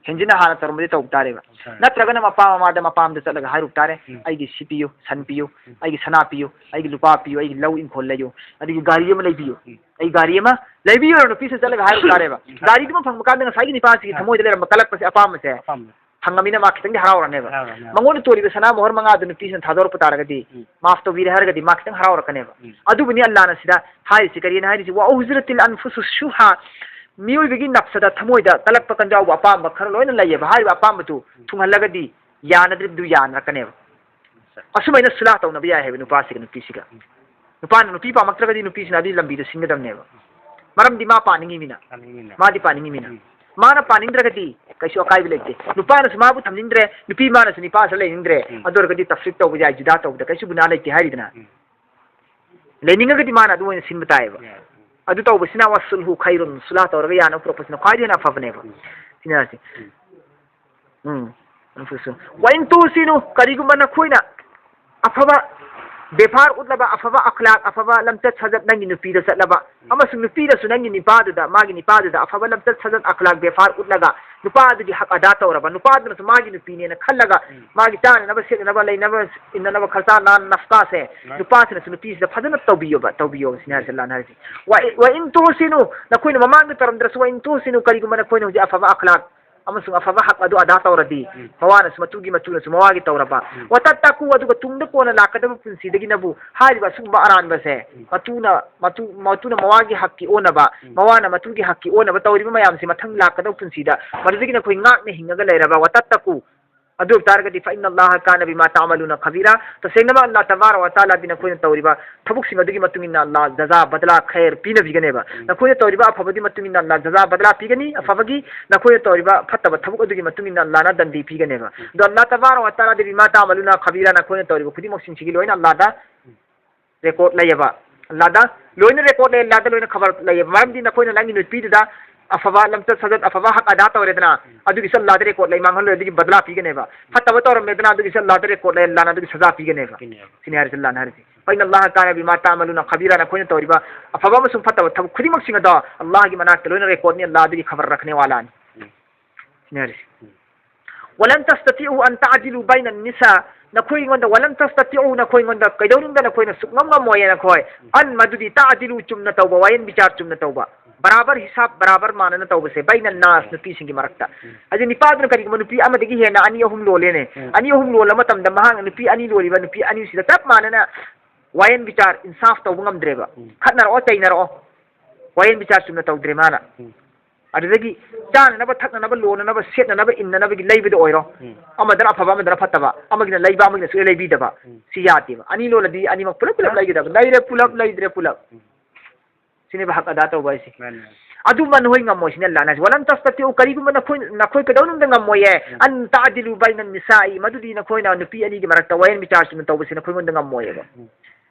ꯍꯦꯟꯖꯤꯟꯅ ꯍꯥꯟꯅ ꯇꯧꯔꯝꯕꯗꯤ ꯇꯧꯕ ꯇꯥꯔꯦꯕ꯫ ꯇꯧꯕ ꯇꯥꯔꯦ꯫ ꯅꯠꯇ꯭ꯔꯒꯅ ꯃꯄꯥ ꯃꯃꯥꯗ, ꯃꯄꯥꯝꯗ ꯆꯠꯂꯒ ꯍꯥꯏꯔꯨꯕ ꯇꯥꯔꯦ, ꯎꯝ꯫ "ꯑꯩꯒꯤ ꯁꯤ ꯄꯤꯌꯨ, ꯁꯟ ꯄꯤꯌꯨ, ꯎꯝ꯫ ꯑꯩꯒꯤ ꯁꯅꯥ ꯄꯤꯌꯨ, ꯑꯩꯒꯤ ꯂꯨꯄꯥ ꯄꯤꯌꯨ, ꯑꯩꯒꯤ ꯂꯧ ꯏꯪꯈꯣꯜ ꯂꯩꯌꯨ, ꯑꯗꯒꯤ ꯒꯥꯔꯤ ꯑꯃ ꯂꯩꯕꯤꯌꯨ, ꯎꯝ꯫ ꯑꯩ ꯒꯥꯔꯤ ꯑꯃ ꯂꯩꯕꯤꯌꯨ" ꯍꯥꯏꯅ ꯅꯨꯄꯤꯁꯤꯅ ꯆꯠꯂꯒ ꯍꯥꯏꯔꯨꯕ ꯇꯥꯔꯦꯕ꯫ ꯎꯝ꯫ ꯒꯥꯔꯤꯗꯨꯃ ꯐꯪꯕ ꯀꯥꯟꯗ ꯉꯁꯥꯏꯒꯤ ꯅꯤꯄꯥꯁꯤꯒꯤ ꯑꯥ꯫ ꯊꯃꯣꯏꯗ ꯂꯩꯔꯝꯕ ꯀꯜꯂꯛꯄꯁꯦ, ꯑꯄꯥꯝꯕꯁꯦ ꯑꯄꯥꯝꯕ꯫ ꯐꯪꯉꯃꯤꯅ ꯃꯥ ꯈꯤꯇꯪꯗꯤ ꯍꯔꯥꯎꯔꯅꯦꯕ꯫ ꯍꯔꯥꯎꯔꯅꯤ, ꯍꯔꯥꯎꯔꯅꯤ꯫ ꯃꯉꯣꯟꯗ ꯇꯣꯜꯂꯤꯕ ꯁꯅꯥ ꯃꯣꯍꯣꯔ ꯃꯉꯥꯗꯨ ꯅꯨꯄꯤꯁꯤꯅ ꯊꯥꯗꯣꯔꯛꯄ ꯇꯥꯔꯒꯗꯤ, ꯎꯝ꯫ ꯃꯥꯐ ꯇꯧꯕꯤꯔꯦ ꯍꯥꯏꯔꯒꯗꯤ ꯃꯥ ꯈꯤꯇꯪ ꯍꯔꯥꯎꯔꯛꯀꯅꯦꯕ꯫ ꯎꯝ꯫ ꯑꯗꯨꯕꯨꯅꯤ ꯑꯜꯂꯥꯅ ꯁꯤꯗ ꯍꯥꯏꯔꯤꯁꯤ, ꯀꯔꯤꯅ ꯍꯥꯏꯔꯤꯁꯤ? "ꯋꯥ ꯎꯍꯨꯖꯤꯔꯇꯤꯜ ꯑꯟꯐꯨꯁꯨ ꯁꯨꯍꯥ", ꯃꯤꯑꯣꯏꯕꯒꯤ ꯅꯞꯁꯗ, ꯊꯃꯣꯏꯗ ꯀꯜꯂꯛꯄ ꯀꯟꯖꯥꯎꯕ ꯑꯄꯥꯝꯕ ꯈꯔ ꯂꯣꯏꯅ ꯂꯩꯌꯦꯕ꯫ ꯍꯥꯏꯔꯤꯕ ꯑꯄꯥꯝꯕꯗꯨ ꯎꯝ꯫ ꯊꯨꯡꯍꯜꯂꯒꯗꯤ ꯌꯥꯅꯗ꯭ꯔꯤꯕꯗꯨ ꯌꯥꯅꯔꯛꯀꯅꯦꯕ꯫ ꯑꯁꯨꯃꯥꯏꯅ ꯁꯨꯂꯥ ꯇꯧꯅꯕ ꯌꯥꯏ ꯍꯥꯏꯕ ꯅꯨꯄꯥꯁꯤꯒ ꯅꯨꯄꯤꯁꯤꯒ꯫ ꯎꯝ꯫ ꯅꯨꯄꯥꯅ ꯅꯨꯄꯤ ꯄꯥꯝꯃꯛꯇ꯭ꯔꯒꯗꯤ ꯅꯨꯄꯤꯁꯤꯅ ꯑꯗꯨꯒꯤ ꯂꯝꯕꯤꯗ ꯁꯤꯟꯒꯗꯕꯅꯦꯕ꯫ ꯃꯔꯝꯗꯤ ꯃꯥ ꯄꯥꯅꯤꯡꯉꯤꯃꯤꯅ꯫ ꯄꯥꯅꯤꯡꯉꯤꯃꯤꯅ꯫ ꯃꯥꯗꯤ ꯄꯥꯅꯤꯡꯉꯤꯃꯤꯅ꯫ ꯎꯝ꯫ ꯃꯥꯅ ꯄꯥꯅꯤꯡꯗ꯭ꯔꯒꯗꯤ ꯀꯩꯁꯨ ꯑꯀꯥꯏꯕ ꯂꯩꯇꯦ꯫ ꯅꯨꯄꯥꯅꯁꯨ ꯃꯥꯕꯨ ꯊꯝꯅꯤꯡꯗ꯭ꯔꯦ, ꯅꯨꯄꯤ ꯃꯥꯅꯁꯨ ꯅꯨꯄꯥꯁꯤꯗ ꯂꯩꯅꯤꯡꯗ꯭ꯔꯦ꯫ ꯎꯝ꯫ ꯑꯗꯨ ꯑꯣꯏꯔꯒꯗꯤ ꯇꯐ꯭ꯔꯤꯛ ꯇꯧꯕ ꯌꯥꯏ, ꯖꯤꯗꯥ ꯇꯧꯕꯗ ꯀꯩꯁꯨ ꯒꯨꯅꯥ ꯂꯩꯇꯦ ꯍꯥꯏꯔꯤꯗꯅ꯫ ꯎꯝ꯫ ꯂꯩꯅꯤꯡꯉꯒꯗꯤ ꯃꯥꯅ ꯑꯗꯨ ꯑꯣꯏꯅ ꯁꯤꯟꯕ ꯇꯥꯏꯌꯦꯕ꯫ ꯌꯥꯏ꯫ ꯑꯗꯨ ꯇꯧꯕꯁꯤꯅ ꯋꯥꯁꯨꯜꯍꯨ ꯈꯩꯔꯨꯟ, ꯁꯨꯂꯥ ꯇꯧꯔꯒ ꯌꯥꯅꯕ ꯄꯨꯔꯛꯄꯁꯤꯅ ꯈ꯭ꯋꯥꯏꯗꯒꯤ ꯍꯦꯟꯅ ꯑꯐꯕꯅꯦꯕ꯫ ꯎꯝ꯫ ꯁꯤꯅ ꯍꯥꯏꯁꯦ꯫ ꯎꯝ꯫ ꯎꯝ꯫ ꯑꯗꯨꯁꯨ꯫ ꯋꯥꯏꯟ ꯇꯨꯁꯤꯅꯨ, ꯀꯔꯤꯒꯨꯝꯕ ꯅꯈꯣꯏꯅ ꯑꯐꯕ ꯕꯦꯕꯥꯔ ꯎꯠꯂꯕ, ꯑꯐꯕ ꯑꯈ꯭ꯂꯥꯛ, ꯑꯐꯕ ꯂꯝꯆꯠ ꯁꯥꯖꯠ ꯅꯪꯒꯤ ꯅꯨꯄꯤꯗ ꯆꯠꯂꯕ, ꯑꯃꯁꯨꯡ ꯅꯨꯄꯤꯗꯁꯨ ꯅꯪꯒꯤ ꯅꯤꯄꯥꯗꯨꯗ, ꯃꯥꯒꯤ ꯅꯤꯄꯥꯗꯨꯗ ꯑꯐꯕ ꯂꯝꯆꯠ ꯁꯥꯖꯠ ꯑꯈ꯭ꯂꯥꯛ ꯕꯦꯕꯥꯔ ꯎꯠꯂꯒ, ꯅꯨꯄꯥ ꯑꯗꯨꯒꯤ ꯍꯛ ꯑꯗꯥ ꯇꯧꯔꯕ, ꯅꯨꯄꯥꯗꯨꯅꯁꯨ ꯃꯥꯒꯤ ꯅꯨꯄꯤꯅꯦꯅ ꯈꯜꯂꯒ, ꯎꯝ꯫ ꯃꯥꯒꯤ ꯆꯥꯅꯅꯕ, ꯁꯦꯠꯅꯅꯕ, ꯂꯩꯅꯕ, ꯏꯟꯅꯅꯕ ꯈꯔꯆꯥ ꯅꯥꯟ ꯅꯐꯀꯥꯁꯦ, ꯎꯝ꯫ ꯅꯨꯄꯥꯁꯤꯅꯁꯨ ꯅꯨꯄꯤꯁꯤꯗ ꯐꯖꯅ ꯇꯧꯕꯤꯌꯣꯕ, ꯇꯧꯕꯤꯌꯣ ꯁꯤꯅꯤ ꯍꯥꯏꯔꯤꯁꯦ, ꯑꯜꯂꯥꯍꯅ ꯍꯥꯏꯔꯤꯁꯦ꯫ ꯋꯥ-, ꯋꯥꯏꯟ ꯇꯨꯍꯨꯁꯤꯅꯨ, ꯅꯈꯣꯏꯅ ꯃꯃꯥꯡꯗ ꯇꯧꯔꯝꯗ꯭ꯔꯁꯨ, ꯋꯥꯏꯟ ꯇꯨꯍꯨꯁꯤꯅꯨ, ꯀꯔꯤꯒꯨꯝꯕ ꯅꯈꯣꯏꯅ ꯍꯧꯖꯤꯛ ꯑꯐꯕ ꯑꯈ꯭ꯂꯥꯛ ꯑꯃꯁꯨꯡ ꯑꯐꯕ ꯍꯛ ꯑꯗꯨ ꯑꯗꯥ ꯇꯧꯔꯗꯤ, ꯎꯝ꯫ ꯃꯋꯥꯅꯁꯨ, ꯃꯇꯨꯒꯤ ꯃꯇꯨꯅꯁꯨ ꯃꯋꯥꯒꯤ ꯇꯧꯔꯕ꯫ ꯎꯝ꯫ ꯋꯥꯇꯠꯇꯀꯨ, ꯑꯗꯨꯒ ꯇꯨꯡꯗ ꯀꯣꯟꯅ ꯂꯥꯛꯀꯗꯕ ꯄꯨꯟꯁꯤꯗꯒꯤꯅꯕꯨ ꯍꯥꯏꯔꯤꯕ ꯑꯁꯤꯒꯨꯝꯕ ꯑꯔꯥꯟꯕꯁꯦ, ꯎꯝ꯫ ꯃꯇꯨꯅ, ꯃꯇꯨ, ꯃꯇꯨꯅ ꯃꯋꯥꯒꯤ ꯍꯛꯀꯤ ꯑꯣꯟꯅꯕ, ꯎꯝ꯫ ꯃꯋꯥꯅ ꯃꯇꯨꯒꯤ ꯍꯛꯀꯤ ꯑꯣꯟꯅꯕ ꯇꯧꯔꯤꯕ ꯃꯌꯥꯝꯁꯦ ꯃꯊꯪ ꯂꯥꯛꯀꯗꯕ ꯄꯨꯟꯁꯤꯗ ꯃꯗꯨꯗꯒꯤ ꯅꯈꯣꯏ ꯉꯥꯛꯅ ꯍꯤꯡꯉꯒ ꯂꯩꯔꯕ꯫ ꯋꯥꯇꯠꯇꯀꯨ, ꯑꯗꯨ ꯑꯣꯏꯕ ꯇꯥꯔꯒꯗꯤ, فإن الله كان بما تعملون خبيرا, ꯇꯁꯦꯡꯅꯃꯛ ꯑꯜꯂꯥꯍ ꯇꯕꯥꯔꯛ ꯋ ꯇꯥꯂꯥꯗꯤ ꯅꯈꯣꯏꯅ ꯇꯧꯔꯤꯕ ꯊꯕꯛꯁꯤꯡ ꯑꯗꯨꯒꯤ ꯃꯇꯨꯡ ꯏꯟꯅ ꯑꯜꯂꯥꯍ ꯖꯖꯥ ꯕꯗꯂꯥ ꯈꯩꯔ ꯄꯤꯅꯕꯤꯒꯅꯦꯕ꯫ ꯎꯝ꯫ ꯅꯈꯣꯏꯅ ꯇꯧꯔꯤꯕ ꯑꯐꯕꯗꯨꯒꯤ ꯃꯇꯨꯡ ꯏꯟꯅ ꯑꯜꯂꯥꯍ ꯖꯖꯥ ꯕꯗꯂꯥ ꯄꯤꯒꯅꯤ, ꯎꯝ꯫ ꯑꯐꯕꯒꯤ, ꯅꯈꯣꯏꯅ ꯇꯧꯔꯤꯕ ꯐꯠꯇꯕ ꯊꯕꯛ ꯑꯗꯨꯒꯤ ꯃꯇꯨꯡ ꯏꯟꯅ ꯑꯜꯂꯥꯍꯅ ꯗꯟꯗꯤ ꯄꯤꯒꯅꯦꯕ꯫ ꯎꯝ꯫ ꯑꯗꯣ ꯑꯜꯂꯥꯍ ꯇꯕꯥꯔꯛ ꯋ ꯇꯥꯂꯥꯗꯤ بꯤꯃꯥ ꯇꯥꯃꯂꯨꯅ ꯈꯕꯤꯔꯥ, ꯅꯈꯣꯏꯅ ꯇꯧꯔꯤꯕ ꯈꯨꯗꯤꯡꯃꯛꯁꯤꯡꯁꯤꯒꯤ ꯂꯣꯏꯅ ꯑꯜꯂꯥꯍꯗ ꯎꯝ꯫ ꯔꯦꯀꯣꯔꯗ ꯂꯩꯌꯦꯕ꯫ ꯑꯜꯂꯥꯍꯗ ꯂꯣꯏꯅ ꯔꯦꯀꯣꯔꯗ ꯂꯩ, ꯑꯜꯂꯥꯍꯗ ꯂꯣꯏꯅ ꯈꯕꯔ ꯂꯩꯌꯦꯕ꯫ ꯃꯔꯝꯗꯤ ꯅꯈꯣꯏꯅ ꯅꯪꯒꯤ ꯅꯨꯄꯤꯗꯨꯗ ꯑꯐꯕ ꯂꯝꯆꯠ ꯁꯥꯖꯠ, ꯑꯐꯕ ꯍꯛ ꯑꯗꯥ ꯇꯧꯔꯦꯗꯅ, ꯎꯝ꯫ ꯑꯗꯨꯒꯤꯁꯨ ꯑꯜꯂꯥꯍꯗ ꯔꯦꯀꯣꯔꯗ ꯂꯩ, ꯃꯥꯡꯍꯜꯂꯣꯏ, ꯑꯗꯨꯒꯤ ꯕꯗꯂꯥ ꯄꯤꯒꯅꯦꯕ꯫ ꯎꯝ꯫ ꯐꯠꯇꯕ ꯇꯧꯔꯝꯃꯦꯗꯅ, ꯑꯗꯨꯒꯤꯁꯨ ꯑꯜꯂꯥꯍꯗ ꯔꯦꯀꯣꯔꯗ ꯂꯩ, ꯑꯜꯂꯥꯍꯅ ꯑꯗꯨꯒꯤ ꯁꯖꯥ ꯄꯤꯒꯅꯦꯕ꯫ ꯄꯤꯒꯅꯦꯕ꯫ ꯁꯤꯅꯤ ꯍꯥꯏꯔꯤꯁꯦ ꯑꯜꯂꯥꯍꯅ ꯍꯥꯏꯔꯤꯁꯦ꯫ فإن الله كان بما تعملون خبيرا, ꯅꯈꯣꯏꯅ ꯇꯧꯔꯤꯕ ꯑꯐꯕ ꯑꯃꯁꯨꯡ ꯐꯠꯇꯕ ꯊꯕꯛ ꯈꯨꯗꯤꯡꯃꯛꯁꯤꯡ ꯑꯗꯣ ꯑꯜꯂꯥꯍꯒꯤ ꯃꯅꯥꯛꯇ ꯂꯣꯏꯅ ꯔꯦꯀꯣꯔꯗꯅꯤ, ꯑꯜꯂꯥꯍ ꯑꯗꯨꯒꯤ ꯈꯕꯔ ꯔꯈꯅꯦ ꯋꯥꯂꯥꯅꯤ꯫ ꯎꯝ꯫ ꯁꯤꯅꯤ ꯍꯥꯏꯔꯤꯁꯦ꯫ ꯎꯝ꯫ ولن تستطيعوا أن تعدلوا بين النساء, ꯅꯈꯣꯏ ꯑꯩꯉꯣꯟꯗ, ولن تستطيعوا, ꯅꯈꯣꯏ ꯑꯩꯉꯣꯟꯗ ꯀꯩꯗꯧꯅꯨꯡꯗ ꯅꯈꯣꯏꯅ ꯁꯨꯛꯉꯝ ꯉꯝꯃꯣꯏꯌꯦ ꯅꯈꯣꯏ꯫ ꯎꯝ꯫ أن, ꯃꯗꯨꯗꯤ, تعدلوا, ꯆꯨꯝꯅ ꯇꯧꯕ, ꯋꯥꯌꯦꯟ ꯕꯤꯆꯥꯔ ꯆꯨꯝꯅ ꯇꯧꯕ, ꯕꯔꯥꯕꯔ ꯍꯤꯁꯥꯕ, ꯕꯔꯥꯕꯔ ꯃꯥꯟꯅꯅ ꯇꯧꯕꯁꯦ, ꯕꯩꯅ ꯅꯥꯁ, ꯎꯝ꯫ ꯅꯨꯄꯤꯁꯤꯡꯒꯤ ꯃꯔꯛꯇ꯫ ꯎꯝ꯫ ꯑꯗꯨ ꯅꯨꯄꯥꯗꯨꯅ ꯀꯔꯤꯒꯨꯝꯕ ꯅꯨꯄꯤ ꯑꯃꯗꯒꯤ ꯍꯦꯟꯅ ꯑꯅꯤ ꯑꯍꯨꯝ ꯂꯣꯜꯂꯦꯅꯦ, ꯎꯝ꯫ ꯑꯅꯤ ꯑꯍꯨꯝ ꯂꯣꯜꯂ ꯃꯇꯝꯗ ꯃꯍꯥꯛꯅ ꯅꯨꯄꯤ ꯑꯅꯤ ꯂꯣꯜꯂꯤꯕ ꯅꯨꯄꯤ ꯑꯅꯤꯁꯤꯗ ꯆꯞ ꯃꯥꯟꯅꯅ ꯋꯥꯌꯦꯟ ꯕꯤꯆꯥꯔ, ꯏꯟꯁꯥꯐ ꯇꯧꯕ ꯉꯝꯗ꯭ꯔꯦꯕ꯫ ꯎꯝ꯫ ꯈꯠꯅꯔꯛꯑꯣ, ꯆꯩꯅꯔꯛꯑꯣ, ꯋꯥꯌꯦꯟ ꯕꯤꯆꯥꯔ ꯆꯨꯝꯅ ꯇꯧꯗ꯭ꯔꯦ ꯃꯥꯅ꯫ ꯎꯝ꯫ ꯑꯗꯨꯗꯒꯤ ꯆꯥꯅꯅꯕ, ꯊꯛꯅꯅꯕ, ꯂꯣꯟꯅꯅꯕ, ꯁꯦꯠꯅꯅꯕ, ꯏꯟꯅꯅꯕꯒꯤ ꯂꯩꯕꯗ ꯑꯣꯏꯔꯣ, ꯎꯝ꯫ ꯑꯃꯗꯅ ꯑꯐꯕ, ꯑꯃꯗꯅ ꯐꯠꯇꯕ, ꯑꯃꯒꯤꯅ ꯂꯩꯕ, ꯑꯃꯒꯤꯅ ꯁꯨꯛꯂꯩ ꯂꯩꯕꯤꯗꯕ, ꯎꯝ꯫ ꯁꯤ ꯌꯥꯗꯦꯕ꯫ ꯑꯅꯤ ꯂꯣꯜꯂꯗꯤ ꯑꯅꯤꯃꯛ ꯄꯨꯂꯞ ꯄꯨꯂꯞ ꯂꯩꯒꯗꯕ, ꯂꯩꯔꯦ ꯄꯨꯂꯞ, ꯂꯩꯗ꯭ꯔꯦ ꯄꯨꯂꯞ꯫ ꯎꯝ꯫ ꯁꯤꯅꯦꯕ ꯍꯛ ꯑꯗꯥ ꯇꯧꯕ ꯍꯥꯏꯁꯦ꯫ ꯃꯥꯅꯤ, ꯃꯥꯅꯤ꯫ ꯑꯗꯨꯃ ꯅꯈꯣꯏ ꯉꯝꯃꯣꯏ ꯁꯤꯅꯦ ꯑꯜꯂꯥꯍꯅ ꯍꯥꯏꯁꯦ꯫ ولن تستطيعوا, ꯀꯔꯤꯒꯨꯝꯕ ꯅꯈꯣꯏ, ꯅꯈꯣꯏ ꯀꯩꯗꯧꯅꯨꯡꯗ ꯉꯝꯃꯣꯏꯌꯦ꯫ ꯎꯝ꯫ أن تعدلوا بين النساء, ꯃꯗꯨꯗꯤ ꯅꯈꯣꯏꯅ ꯅꯨꯄꯤ ꯑꯅꯤꯒꯤ ꯃꯔꯛꯇ ꯋꯥꯌꯦꯟ ꯕꯤꯆꯥꯔ ꯆꯨꯝꯅ ꯇꯧꯕꯁꯦ ꯅꯈꯣꯏꯉꯣꯟꯗ ꯉꯝꯃꯣꯏꯌꯦꯕ꯫ ꯎꯝ꯫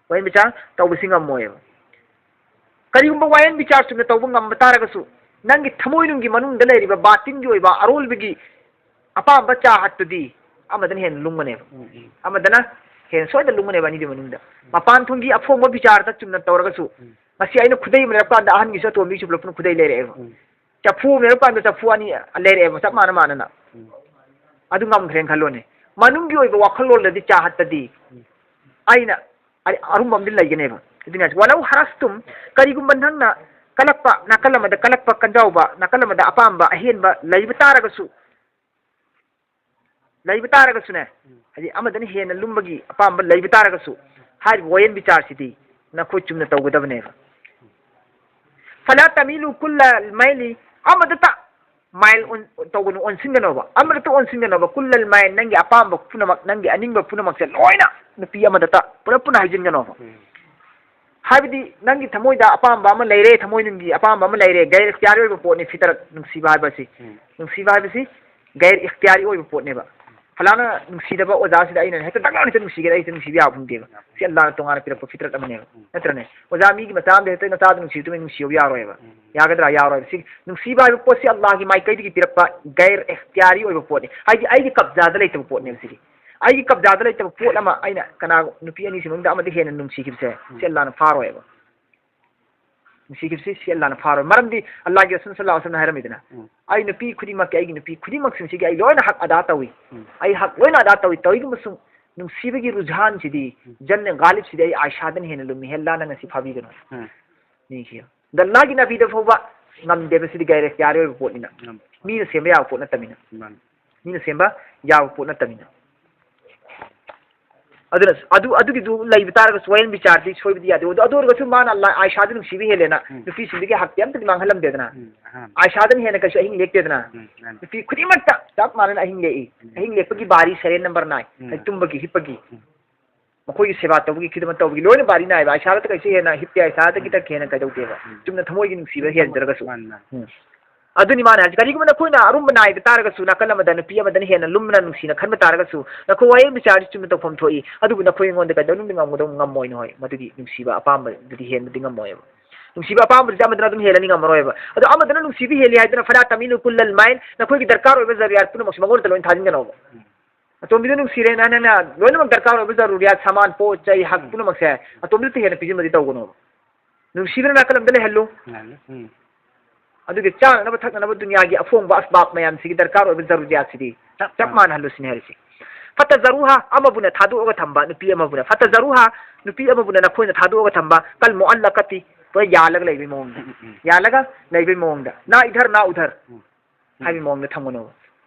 ꯋꯥꯌꯦꯟ ꯕꯤꯆꯥꯔ ꯇꯧꯕꯁꯤ ꯉꯝꯃꯣꯏꯌꯦꯕ꯫ ꯀꯔꯤꯒꯨꯝꯕ ꯋꯥꯌꯦꯟ ꯕꯤꯆꯥꯔ ꯆꯨꯝꯅ ꯇꯧꯕ ꯉꯝꯕ ꯇꯥꯔꯒꯁꯨ, ꯅꯪꯒꯤ ꯊꯃꯣꯏꯅꯨꯡꯒꯤ ꯃꯅꯨꯡꯗ ꯂꯩꯔꯤꯕ ꯕꯥꯇꯤꯟꯒꯤ ꯑꯣꯏꯕ ꯑꯔꯣꯜꯕꯒꯤ ꯑꯄꯥꯝꯕ ꯆꯥ ꯍꯠꯇꯨꯗꯤ ꯑꯃꯗꯅ ꯍꯦꯟꯅ ꯂꯨꯝꯒꯅꯦꯕ꯫ ꯎꯝ, ꯎꯝ꯫ ꯑꯃꯗꯅ ꯍꯦꯟꯅ ꯁꯣꯏꯗꯅ ꯂꯨꯝꯒꯅꯦꯕ ꯑꯅꯤꯗꯨꯒꯤ ꯃꯅꯨꯡꯗ꯫ ꯎꯝ꯫ ꯃꯄꯥꯟ ꯊꯣꯡꯒꯤ ꯑꯐꯣꯡꯕ ꯕꯤꯆꯥꯔꯗ ꯆꯨꯝꯅ ꯇꯧꯔꯒꯁꯨ, ꯎꯝ꯫ ꯉꯁꯤ ꯑꯩꯅ ꯈꯨꯗꯩ ꯑꯃ ꯂꯩꯔꯛꯄ ꯀꯥꯟꯗ ꯑꯍꯟꯒꯤꯁꯨ ꯑꯇꯣꯝꯕꯤꯒꯤꯁꯨ ꯄꯨꯂꯞ ꯄꯨꯟꯅ ꯈꯨꯗꯩ ꯂꯩꯔꯛꯑꯦꯕ꯫ ꯎꯝ꯫ ꯆꯐꯨ ꯑꯃ ꯂꯩꯔꯛꯄ ꯀꯥꯟꯗ ꯆꯐꯨ ꯑꯅꯤ ꯂꯩꯔꯛꯑꯦꯕ, ꯆꯞ ꯃꯥꯟꯅ ꯃꯥꯟꯅꯅ꯫ ꯎꯝ꯫ ꯑꯗꯨ ꯉꯝꯈ꯭ꯔꯦꯅ ꯈꯜꯂꯣꯅꯦ꯫ ꯃꯅꯨꯡꯒꯤ ꯑꯣꯏꯕ ꯋꯥꯈꯜꯂꯣꯟꯗꯗꯤ ꯆꯥ ꯍꯠꯇꯗꯤ ꯎꯝ꯫ ꯑꯩꯅ ꯑ-, ꯑꯔꯨꯝꯕ ꯑꯃꯗꯤ ꯂꯩꯒꯅꯦꯕ꯫ ꯑꯗꯨꯅ ꯍꯥꯏꯁꯦ, ꯋꯥꯂꯧ ꯍꯔꯁꯇꯨꯝ, ꯀꯔꯤꯒꯨꯝꯕ ꯅꯪꯅ ꯀꯜꯂꯛꯄ, ꯅꯥꯀꯜ ꯑꯃꯗ ꯀꯜꯂꯛꯄ ꯀꯟꯖꯥꯎꯕ, ꯅꯥꯀꯜ ꯑꯃꯗ ꯑꯄꯥꯝꯕ ꯑꯍꯦꯟꯕ ꯂꯩꯕ ꯇꯥꯔꯒꯁꯨ, ꯂꯩꯕ ꯇꯥꯔꯒꯁꯨꯅꯦ, ꯎꯝ꯫ ꯍꯥꯏꯗꯤ ꯑꯃꯗꯅ ꯍꯦꯟꯅ ꯂꯨꯝꯕꯒꯤ ꯑꯄꯥꯝꯕ ꯂꯩꯕ ꯇꯥꯔꯒꯁꯨ, ꯍꯥꯏꯔꯤꯕ ꯋꯥꯌꯦꯜ ꯕꯤꯆꯥꯔꯁꯤꯗꯤ ꯅꯈꯣꯏ ꯆꯨꯝꯅ ꯇꯧꯒꯗꯕꯅꯦꯕ꯫ ꯐꯂꯥ ꯇꯃꯤꯂꯨ ꯀꯨꯜꯂ ꯃꯥꯏꯂꯤ, ꯑꯃꯗꯇ ꯃꯥꯏꯜ ꯑꯣꯟ-, ꯇꯧꯒꯅꯨ, ꯑꯣꯟꯁꯤꯟꯒꯅꯣꯕ, ꯑꯃꯗꯇ ꯑꯣꯟꯁꯤꯟꯒꯅꯣꯕ꯫ ꯀꯨꯜꯂ ꯃꯥꯏꯜ, ꯅꯪꯒꯤ ꯑꯄꯥꯝꯕ ꯄꯨꯝꯅꯃꯛ, ꯅꯪꯒꯤ ꯑꯅꯤꯡꯕ ꯄꯨꯝꯅꯃꯛꯁꯦ ꯂꯣꯏꯅ ꯅꯨꯄꯤ ꯑꯃꯗꯇ ꯄꯨꯂꯞ ꯄꯨꯟꯅ ꯍꯥꯏꯖꯤꯟꯒꯅꯣꯕ꯫ ꯎꯝ꯫ ꯍꯥꯏꯕꯗꯤ ꯅꯪꯒꯤ ꯊꯃꯣꯏꯗ ꯑꯄꯥꯝꯕ ꯑꯃ ꯂꯩꯔꯦ, ꯊꯃꯣꯏꯅꯨꯡꯒꯤ ꯑꯄꯥꯝꯕ ꯑꯃ ꯂꯩꯔꯦ, ꯒꯩꯔ ꯏꯈꯇꯤꯌꯥꯔꯤ ꯑꯣꯏꯕ ꯄꯣꯠꯅꯤ ꯐꯤꯇꯔꯠ, ꯅꯨꯡꯁꯤꯕ ꯍꯥꯏꯕꯁꯤ꯫ ꯎꯝ꯫ ꯅꯨꯡꯁꯤꯕ ꯍꯥꯏꯕꯁꯤ ꯒꯩꯔ ꯏꯈꯇꯤꯌꯥꯔꯤ ꯑꯣꯏꯕ ꯄꯣꯠꯅꯦꯕ꯫ ꯐꯂꯥꯅ ꯅꯨꯡꯁꯤꯗꯕ ꯑꯣꯖꯥꯁꯤꯗ ꯑꯩꯅ ꯍꯦꯛꯇ ꯗꯛ ꯂꯥꯎꯅ ꯍꯦꯛꯇ ꯅꯨꯡꯁꯤꯒꯦꯅ ꯑꯩ ꯍꯦꯛꯇ ꯅꯨꯡꯁꯤꯕ ꯌꯥꯕ ꯄꯣꯟꯇꯦꯕ꯫ ꯁꯤ ꯑꯜꯂꯥꯅ ꯇꯣꯉꯥꯟꯅ ꯄꯤꯔꯛꯄ ꯐꯤꯇꯔꯠ ꯑꯃꯅꯦꯕ꯫ ꯎꯝ꯫ ꯅꯠꯇ꯭ꯔꯅꯦ? ꯑꯣꯖꯥ ꯃꯤꯒꯤ ꯃꯆꯥ ꯑꯃꯗ ꯍꯦꯛꯇ ꯅꯆꯥꯗꯣ ꯅꯨꯡꯁꯤꯕ ꯇꯨꯃꯤꯟ ꯅꯨꯡꯁꯤꯌꯣ ꯌꯥꯔꯣꯏꯕ꯫ ꯎꯝ꯫ ꯌꯥꯒꯗ꯭ꯔꯥ? ꯌꯥꯔꯣꯏꯕ꯫ ꯁꯤ ꯅꯨꯡꯁꯤꯕ ꯍꯥꯏꯕ ꯄꯣꯠꯁꯤ ꯑꯜꯂꯥꯒꯤ ꯃꯥꯏꯀꯩꯗꯒꯤ ꯄꯤꯔꯛꯄ ꯒꯩꯔ ꯏꯈꯇꯤꯌꯥꯔꯤ ꯑꯣꯏꯕ ꯄꯣꯠꯅꯤ꯫ ꯍꯥꯏꯗꯤ ꯑꯩꯒꯤ ꯀꯕꯖꯥꯗ ꯂꯩꯇꯕ ꯄꯣꯠꯅꯦꯕ ꯁꯤꯗꯤ꯫ ꯑꯩꯒꯤ ꯀꯕꯖꯥꯗ ꯂꯩꯇꯕ ꯄꯣꯠ ꯑꯃ ꯑꯩꯅ ꯀꯅꯥ, ꯅꯨꯄꯤ ꯑꯅꯤꯁꯤ ꯃꯅꯨꯡꯗ ꯑꯃꯗ ꯍꯦꯟꯅ ꯅꯨꯡꯁꯤꯈꯤꯕꯁꯦ, ꯎꯝ꯫ ꯁꯤ ꯑꯜꯂꯥꯅ ꯐꯥꯔꯣꯏꯕ꯫ ꯅꯨꯡꯁꯤꯈꯤꯕꯁꯤ, ꯁꯤ ꯑꯜꯂꯥꯅ ꯐꯥꯔꯣꯏ꯫ ꯃꯔꯝꯗꯤ ꯑꯜꯂꯥꯒꯤ ꯔꯁꯨꯜ ꯁꯜꯂꯜꯂꯥꯍꯨ ꯑꯂꯩꯍꯤ ꯋꯥꯁꯜꯂꯝꯅ ꯍꯥꯏꯔꯝꯃꯤꯗꯅ, ꯎꯝ꯫ "ꯑꯩ ꯅꯨꯄꯤ ꯈꯨꯗꯤꯡꯃꯛꯀꯤ, ꯑꯩꯒꯤ ꯅꯨꯄꯤ ꯈꯨꯗꯤꯡꯃꯛꯁꯤꯡꯁꯤꯒꯤ ꯑꯩ ꯂꯣꯏꯅ ꯍꯛ ꯑꯗꯥ ꯇꯧꯏ꯫ ꯎꯝ꯫ ꯑꯩ ꯍꯛ ꯂꯣꯏꯅ ꯑꯗꯥ ꯇꯧꯏ꯫ ꯇꯧꯏꯒꯨꯝꯕꯁꯨꯡ ꯅꯨꯡꯁꯤꯕꯒꯤ ꯔꯨꯖꯍꯥꯟꯁꯤꯗꯤ, ꯎꯝ꯫ ꯖꯟꯅ ꯒꯥꯂꯤꯕꯁꯤꯗꯤ ꯑꯩ ꯑꯥꯏꯁꯥꯗꯅ ꯍꯦꯟꯅ ꯂꯨꯝꯃꯤ꯫ ꯍꯦ ꯑꯜꯂꯥ, ꯅꯪ ꯉꯁꯤ ꯐꯥꯕꯤꯒꯅꯨ꯫" ꯎꯝ꯫ ꯅꯤꯡꯁꯤꯌꯣ꯫ ꯑꯗ ꯑꯜꯂꯥꯒꯤ ꯅꯕꯤꯗ ꯐꯥꯎꯕ ꯉꯝꯗꯦꯕ, ꯁꯤꯗꯤ ꯒꯩꯔ ꯏꯈꯇꯤꯌꯥꯔꯤ ꯑꯣꯏꯕ ꯄꯣꯠꯅꯤꯅ꯫ ꯉꯝꯗꯦ꯫ ꯃꯤꯅ ꯁꯦꯝꯕ ꯌꯥꯕ ꯄꯣꯠ ꯅꯠꯇꯕꯅꯤꯅ꯫ ꯃꯥꯅꯤ꯫ ꯃꯤꯅ ꯁꯦꯝꯕ ꯌꯥꯕ ꯄꯣꯠ ꯅꯠꯇꯕꯅꯤꯅ꯫ ꯑꯗꯨꯅ ꯑꯗꯨ, ꯑꯗꯨꯒꯤꯗꯨ ꯂꯩꯕ ꯇꯥꯔꯒꯁꯨ ꯋꯥꯌꯦꯜ ꯕꯤꯆꯥꯔꯗꯤ ꯁꯣꯏꯕꯗꯤ ꯌꯥꯗꯦ꯫ ꯑꯗꯨ, ꯑꯗꯨ ꯑꯣꯏꯔꯒꯁꯨ ꯃꯥꯅ ꯑꯜꯂꯥ, ꯑꯥꯏꯁꯥꯗ ꯅꯨꯡꯁꯤꯕ ꯍꯦꯜꯂꯦꯅ ꯎꯝ꯫ ꯅꯨꯄꯤꯁꯤꯡꯗꯒꯤ ꯍꯛꯇꯤ ꯑꯝꯇꯗꯤ ꯃꯥꯡꯍꯜꯂꯝꯗꯦꯗꯅ꯫ ꯎꯝ, ꯑꯍꯥꯟꯕ꯫ ꯑꯥꯏꯁꯥꯗꯅ ꯍꯦꯟꯅ ꯀꯩꯁꯨ ꯑꯍꯤꯡ ꯂꯦꯛꯇꯦꯗꯅ꯫ ꯎꯝ, ꯃꯥꯅꯤ꯫ ꯅꯨꯄꯤ ꯈꯨꯗꯤꯡꯃꯛꯇ ꯆꯞ ꯃꯥꯟꯅꯅ ꯑꯍꯤꯡ ꯂꯦꯛꯏ꯫ ꯎꯝ꯫ ꯑꯍꯤꯡ ꯂꯦꯛꯄꯒꯤ ꯕꯥꯔꯤ ꯁꯔꯦꯟ ꯅꯝꯕꯔ ꯅꯥꯏꯟ꯫ ꯎꯝ꯫ ꯍꯥꯏꯗꯤ ꯇꯨꯝꯕꯒꯤ, ꯍꯤꯞꯄꯒꯤ꯫ ꯎꯝ꯫ ꯃꯈꯣꯏꯒꯤ ꯁꯦꯕꯥ ꯇꯧꯕꯒꯤ, ꯈꯤꯗꯃꯠ ꯇꯧꯕꯒꯤ ꯂꯣꯏꯅ ꯕꯥꯔꯤ ꯅꯥꯏꯕ꯫ ꯑꯥꯏꯁꯥꯗ ꯀꯩꯁꯨ ꯍꯦꯟꯅ ꯍꯤꯞꯇꯦ, ꯑꯥꯏꯁꯥꯗ ꯎꯝ꯫ ꯈꯤꯇꯪ ꯍꯦꯟꯅ ꯀꯩꯗꯧꯗꯦꯕ꯫ ꯎꯝ꯫ ꯆꯨꯝꯅ ꯊꯃꯣꯏꯒꯤ ꯅꯨꯡꯁꯤꯕ ꯍꯦꯟꯖꯔꯒꯁꯨ꯫ ꯃꯥꯅꯤ, ꯃꯥꯅꯤ꯫ ꯎꯝ꯫ ꯑꯗꯨꯅꯤ ꯃꯥꯅ ꯍꯥꯏꯁꯦ, ꯀꯔꯤꯒꯨꯝꯕ ꯅꯈꯣꯏꯅ ꯑꯔꯨꯝꯕ ꯅꯥꯏꯕ ꯇꯥꯔꯒꯁꯨ, ꯅꯥꯀꯜ ꯑꯃꯗ ꯅꯨꯄꯤ ꯑꯃꯗꯅ ꯍꯦꯟꯅ ꯂꯨꯝꯅ ꯅꯨꯡꯁꯤꯅ ꯈꯟꯕ ꯇꯥꯔꯒꯁꯨ, ꯅꯈꯣꯏ ꯋꯥꯌꯦꯜ ꯕꯤꯆꯥꯔꯗꯤ ꯆꯨꯝꯅ ꯇꯧꯐꯝ ꯊꯣꯛꯏ, ꯑꯗꯨꯕꯨ ꯅꯈꯣꯏ ꯑꯩꯉꯣꯟꯗ ꯀꯩꯗꯧꯅꯨꯡꯗ ꯉꯝꯒꯗꯧ ꯉꯝꯃꯣꯏ, ꯅꯈꯣꯏ ꯃꯗꯨꯒꯤ ꯅꯨꯡꯁꯤꯕ ꯑꯄꯥꯝꯕꯗꯨꯗꯤ ꯍꯦꯟꯕꯗꯤ ꯉꯝꯃꯣꯏꯕ꯫ ꯅꯨꯡꯁꯤꯕ ꯑꯄꯥꯝꯕꯗꯨꯗꯤ ꯑꯃꯗꯨꯅ ꯑꯗꯨꯝ ꯍꯦꯜꯂꯅꯤ, ꯉꯝꯃꯔꯣꯏꯕ꯫ ꯑꯗꯣ ꯑꯃꯗꯨꯅ ꯅꯨꯡꯁꯤꯕ ꯍꯦꯜꯂꯤ ꯍꯥꯏꯗꯨꯅ, "ꯐꯂꯥ ꯇꯃꯤꯂꯨ ꯀꯨꯜꯂꯜ ꯃꯥꯏꯜ", ꯅꯈꯣꯏꯒꯤ ꯗꯔꯀꯥꯔ ꯑꯣꯏꯕ ꯖꯔꯨꯔꯤꯌꯥꯠ ꯄꯨꯝꯅꯃꯛꯁꯦ ꯃꯉꯣꯟꯗ ꯂꯣꯏ ꯊꯥꯖꯤꯟꯒꯅꯣꯕ꯫ ꯑꯇꯣꯝꯕꯤꯗꯣ ꯅꯨꯡꯁꯤꯔꯦ, ꯅꯪ, ꯅꯪꯅ ꯂꯣꯏꯅꯃꯛ ꯗꯔꯀꯥꯔ ꯑꯣꯏꯕ ꯖꯔꯨꯔꯤꯌꯥꯠ, ꯁꯥꯃꯥꯟ, ꯄꯣꯠ ꯆꯩ, ꯍꯛ ꯎꯝ꯫ ꯄꯨꯝꯅꯃꯛꯁꯦ ꯑꯇꯣꯝꯕꯤꯗꯨꯗ ꯍꯦꯟꯅ ꯄꯤꯁꯤꯟꯕꯗꯤ ꯇꯧꯒꯅꯣꯕ꯫ ꯅꯨꯡꯁꯤꯕꯅ ꯅꯥꯀꯜ ꯑꯃꯗ ꯂꯩꯍꯜꯂꯨ꯫ ꯂꯩꯍꯜꯂꯨ꯫ ꯎꯝ꯫ ꯑꯗꯨꯒꯤ ꯆꯥꯅꯅꯕ ꯊꯛꯅꯅꯕ ꯗꯨꯅꯤꯌꯥꯒꯤ ꯑꯐꯣꯡꯕ ꯑꯁꯕꯥꯕ ꯃꯌꯥꯝꯁꯤꯒꯤ ꯗꯔꯀꯥꯔ ꯑꯣꯏꯕ ꯖꯔꯨꯔꯤꯌꯥꯠꯁꯤꯗꯤ ꯆꯞ ꯆꯞ ꯃꯥꯟꯅ꯫ ꯃꯥꯟꯅꯍꯜꯂꯨ ꯁꯤꯅꯤ ꯍꯥꯏꯔꯤꯁꯤ꯫ ꯐꯇꯖꯔꯨꯍꯥ, ꯑꯃꯕꯨꯅ ꯊꯥꯗꯣꯛꯑꯒ ꯊꯝꯕ ꯅꯨꯄꯤ ꯑꯃꯕꯨꯅ, ꯐꯇꯖꯔꯨꯍꯥ, ꯅꯨꯄꯤ ꯑꯃꯕꯨꯅ ꯅꯈꯣꯏꯅ ꯊꯥꯗꯣꯛꯑꯒ ꯊꯝꯕ, ꯀꯜ ꯃꯨꯑꯜꯂꯀꯇꯤ, ꯄꯨꯔꯥ ꯌꯥꯜꯂꯒ ꯂꯩꯕꯩ ꯃꯑꯣꯡꯗ꯫ ꯎꯝ, ꯎꯝ, ꯎꯝ꯫ ꯌꯥꯜꯂꯒ ꯂꯩꯕꯩ ꯃꯑꯣꯡꯗ꯫ ꯅꯥ ꯏꯙꯔ ꯅꯥ ꯎꯙꯔ ꯎꯝ꯫ ꯍꯥꯏꯕꯒꯤ ꯃꯑꯣꯡꯗ ꯊꯝꯒꯅꯣꯕ꯫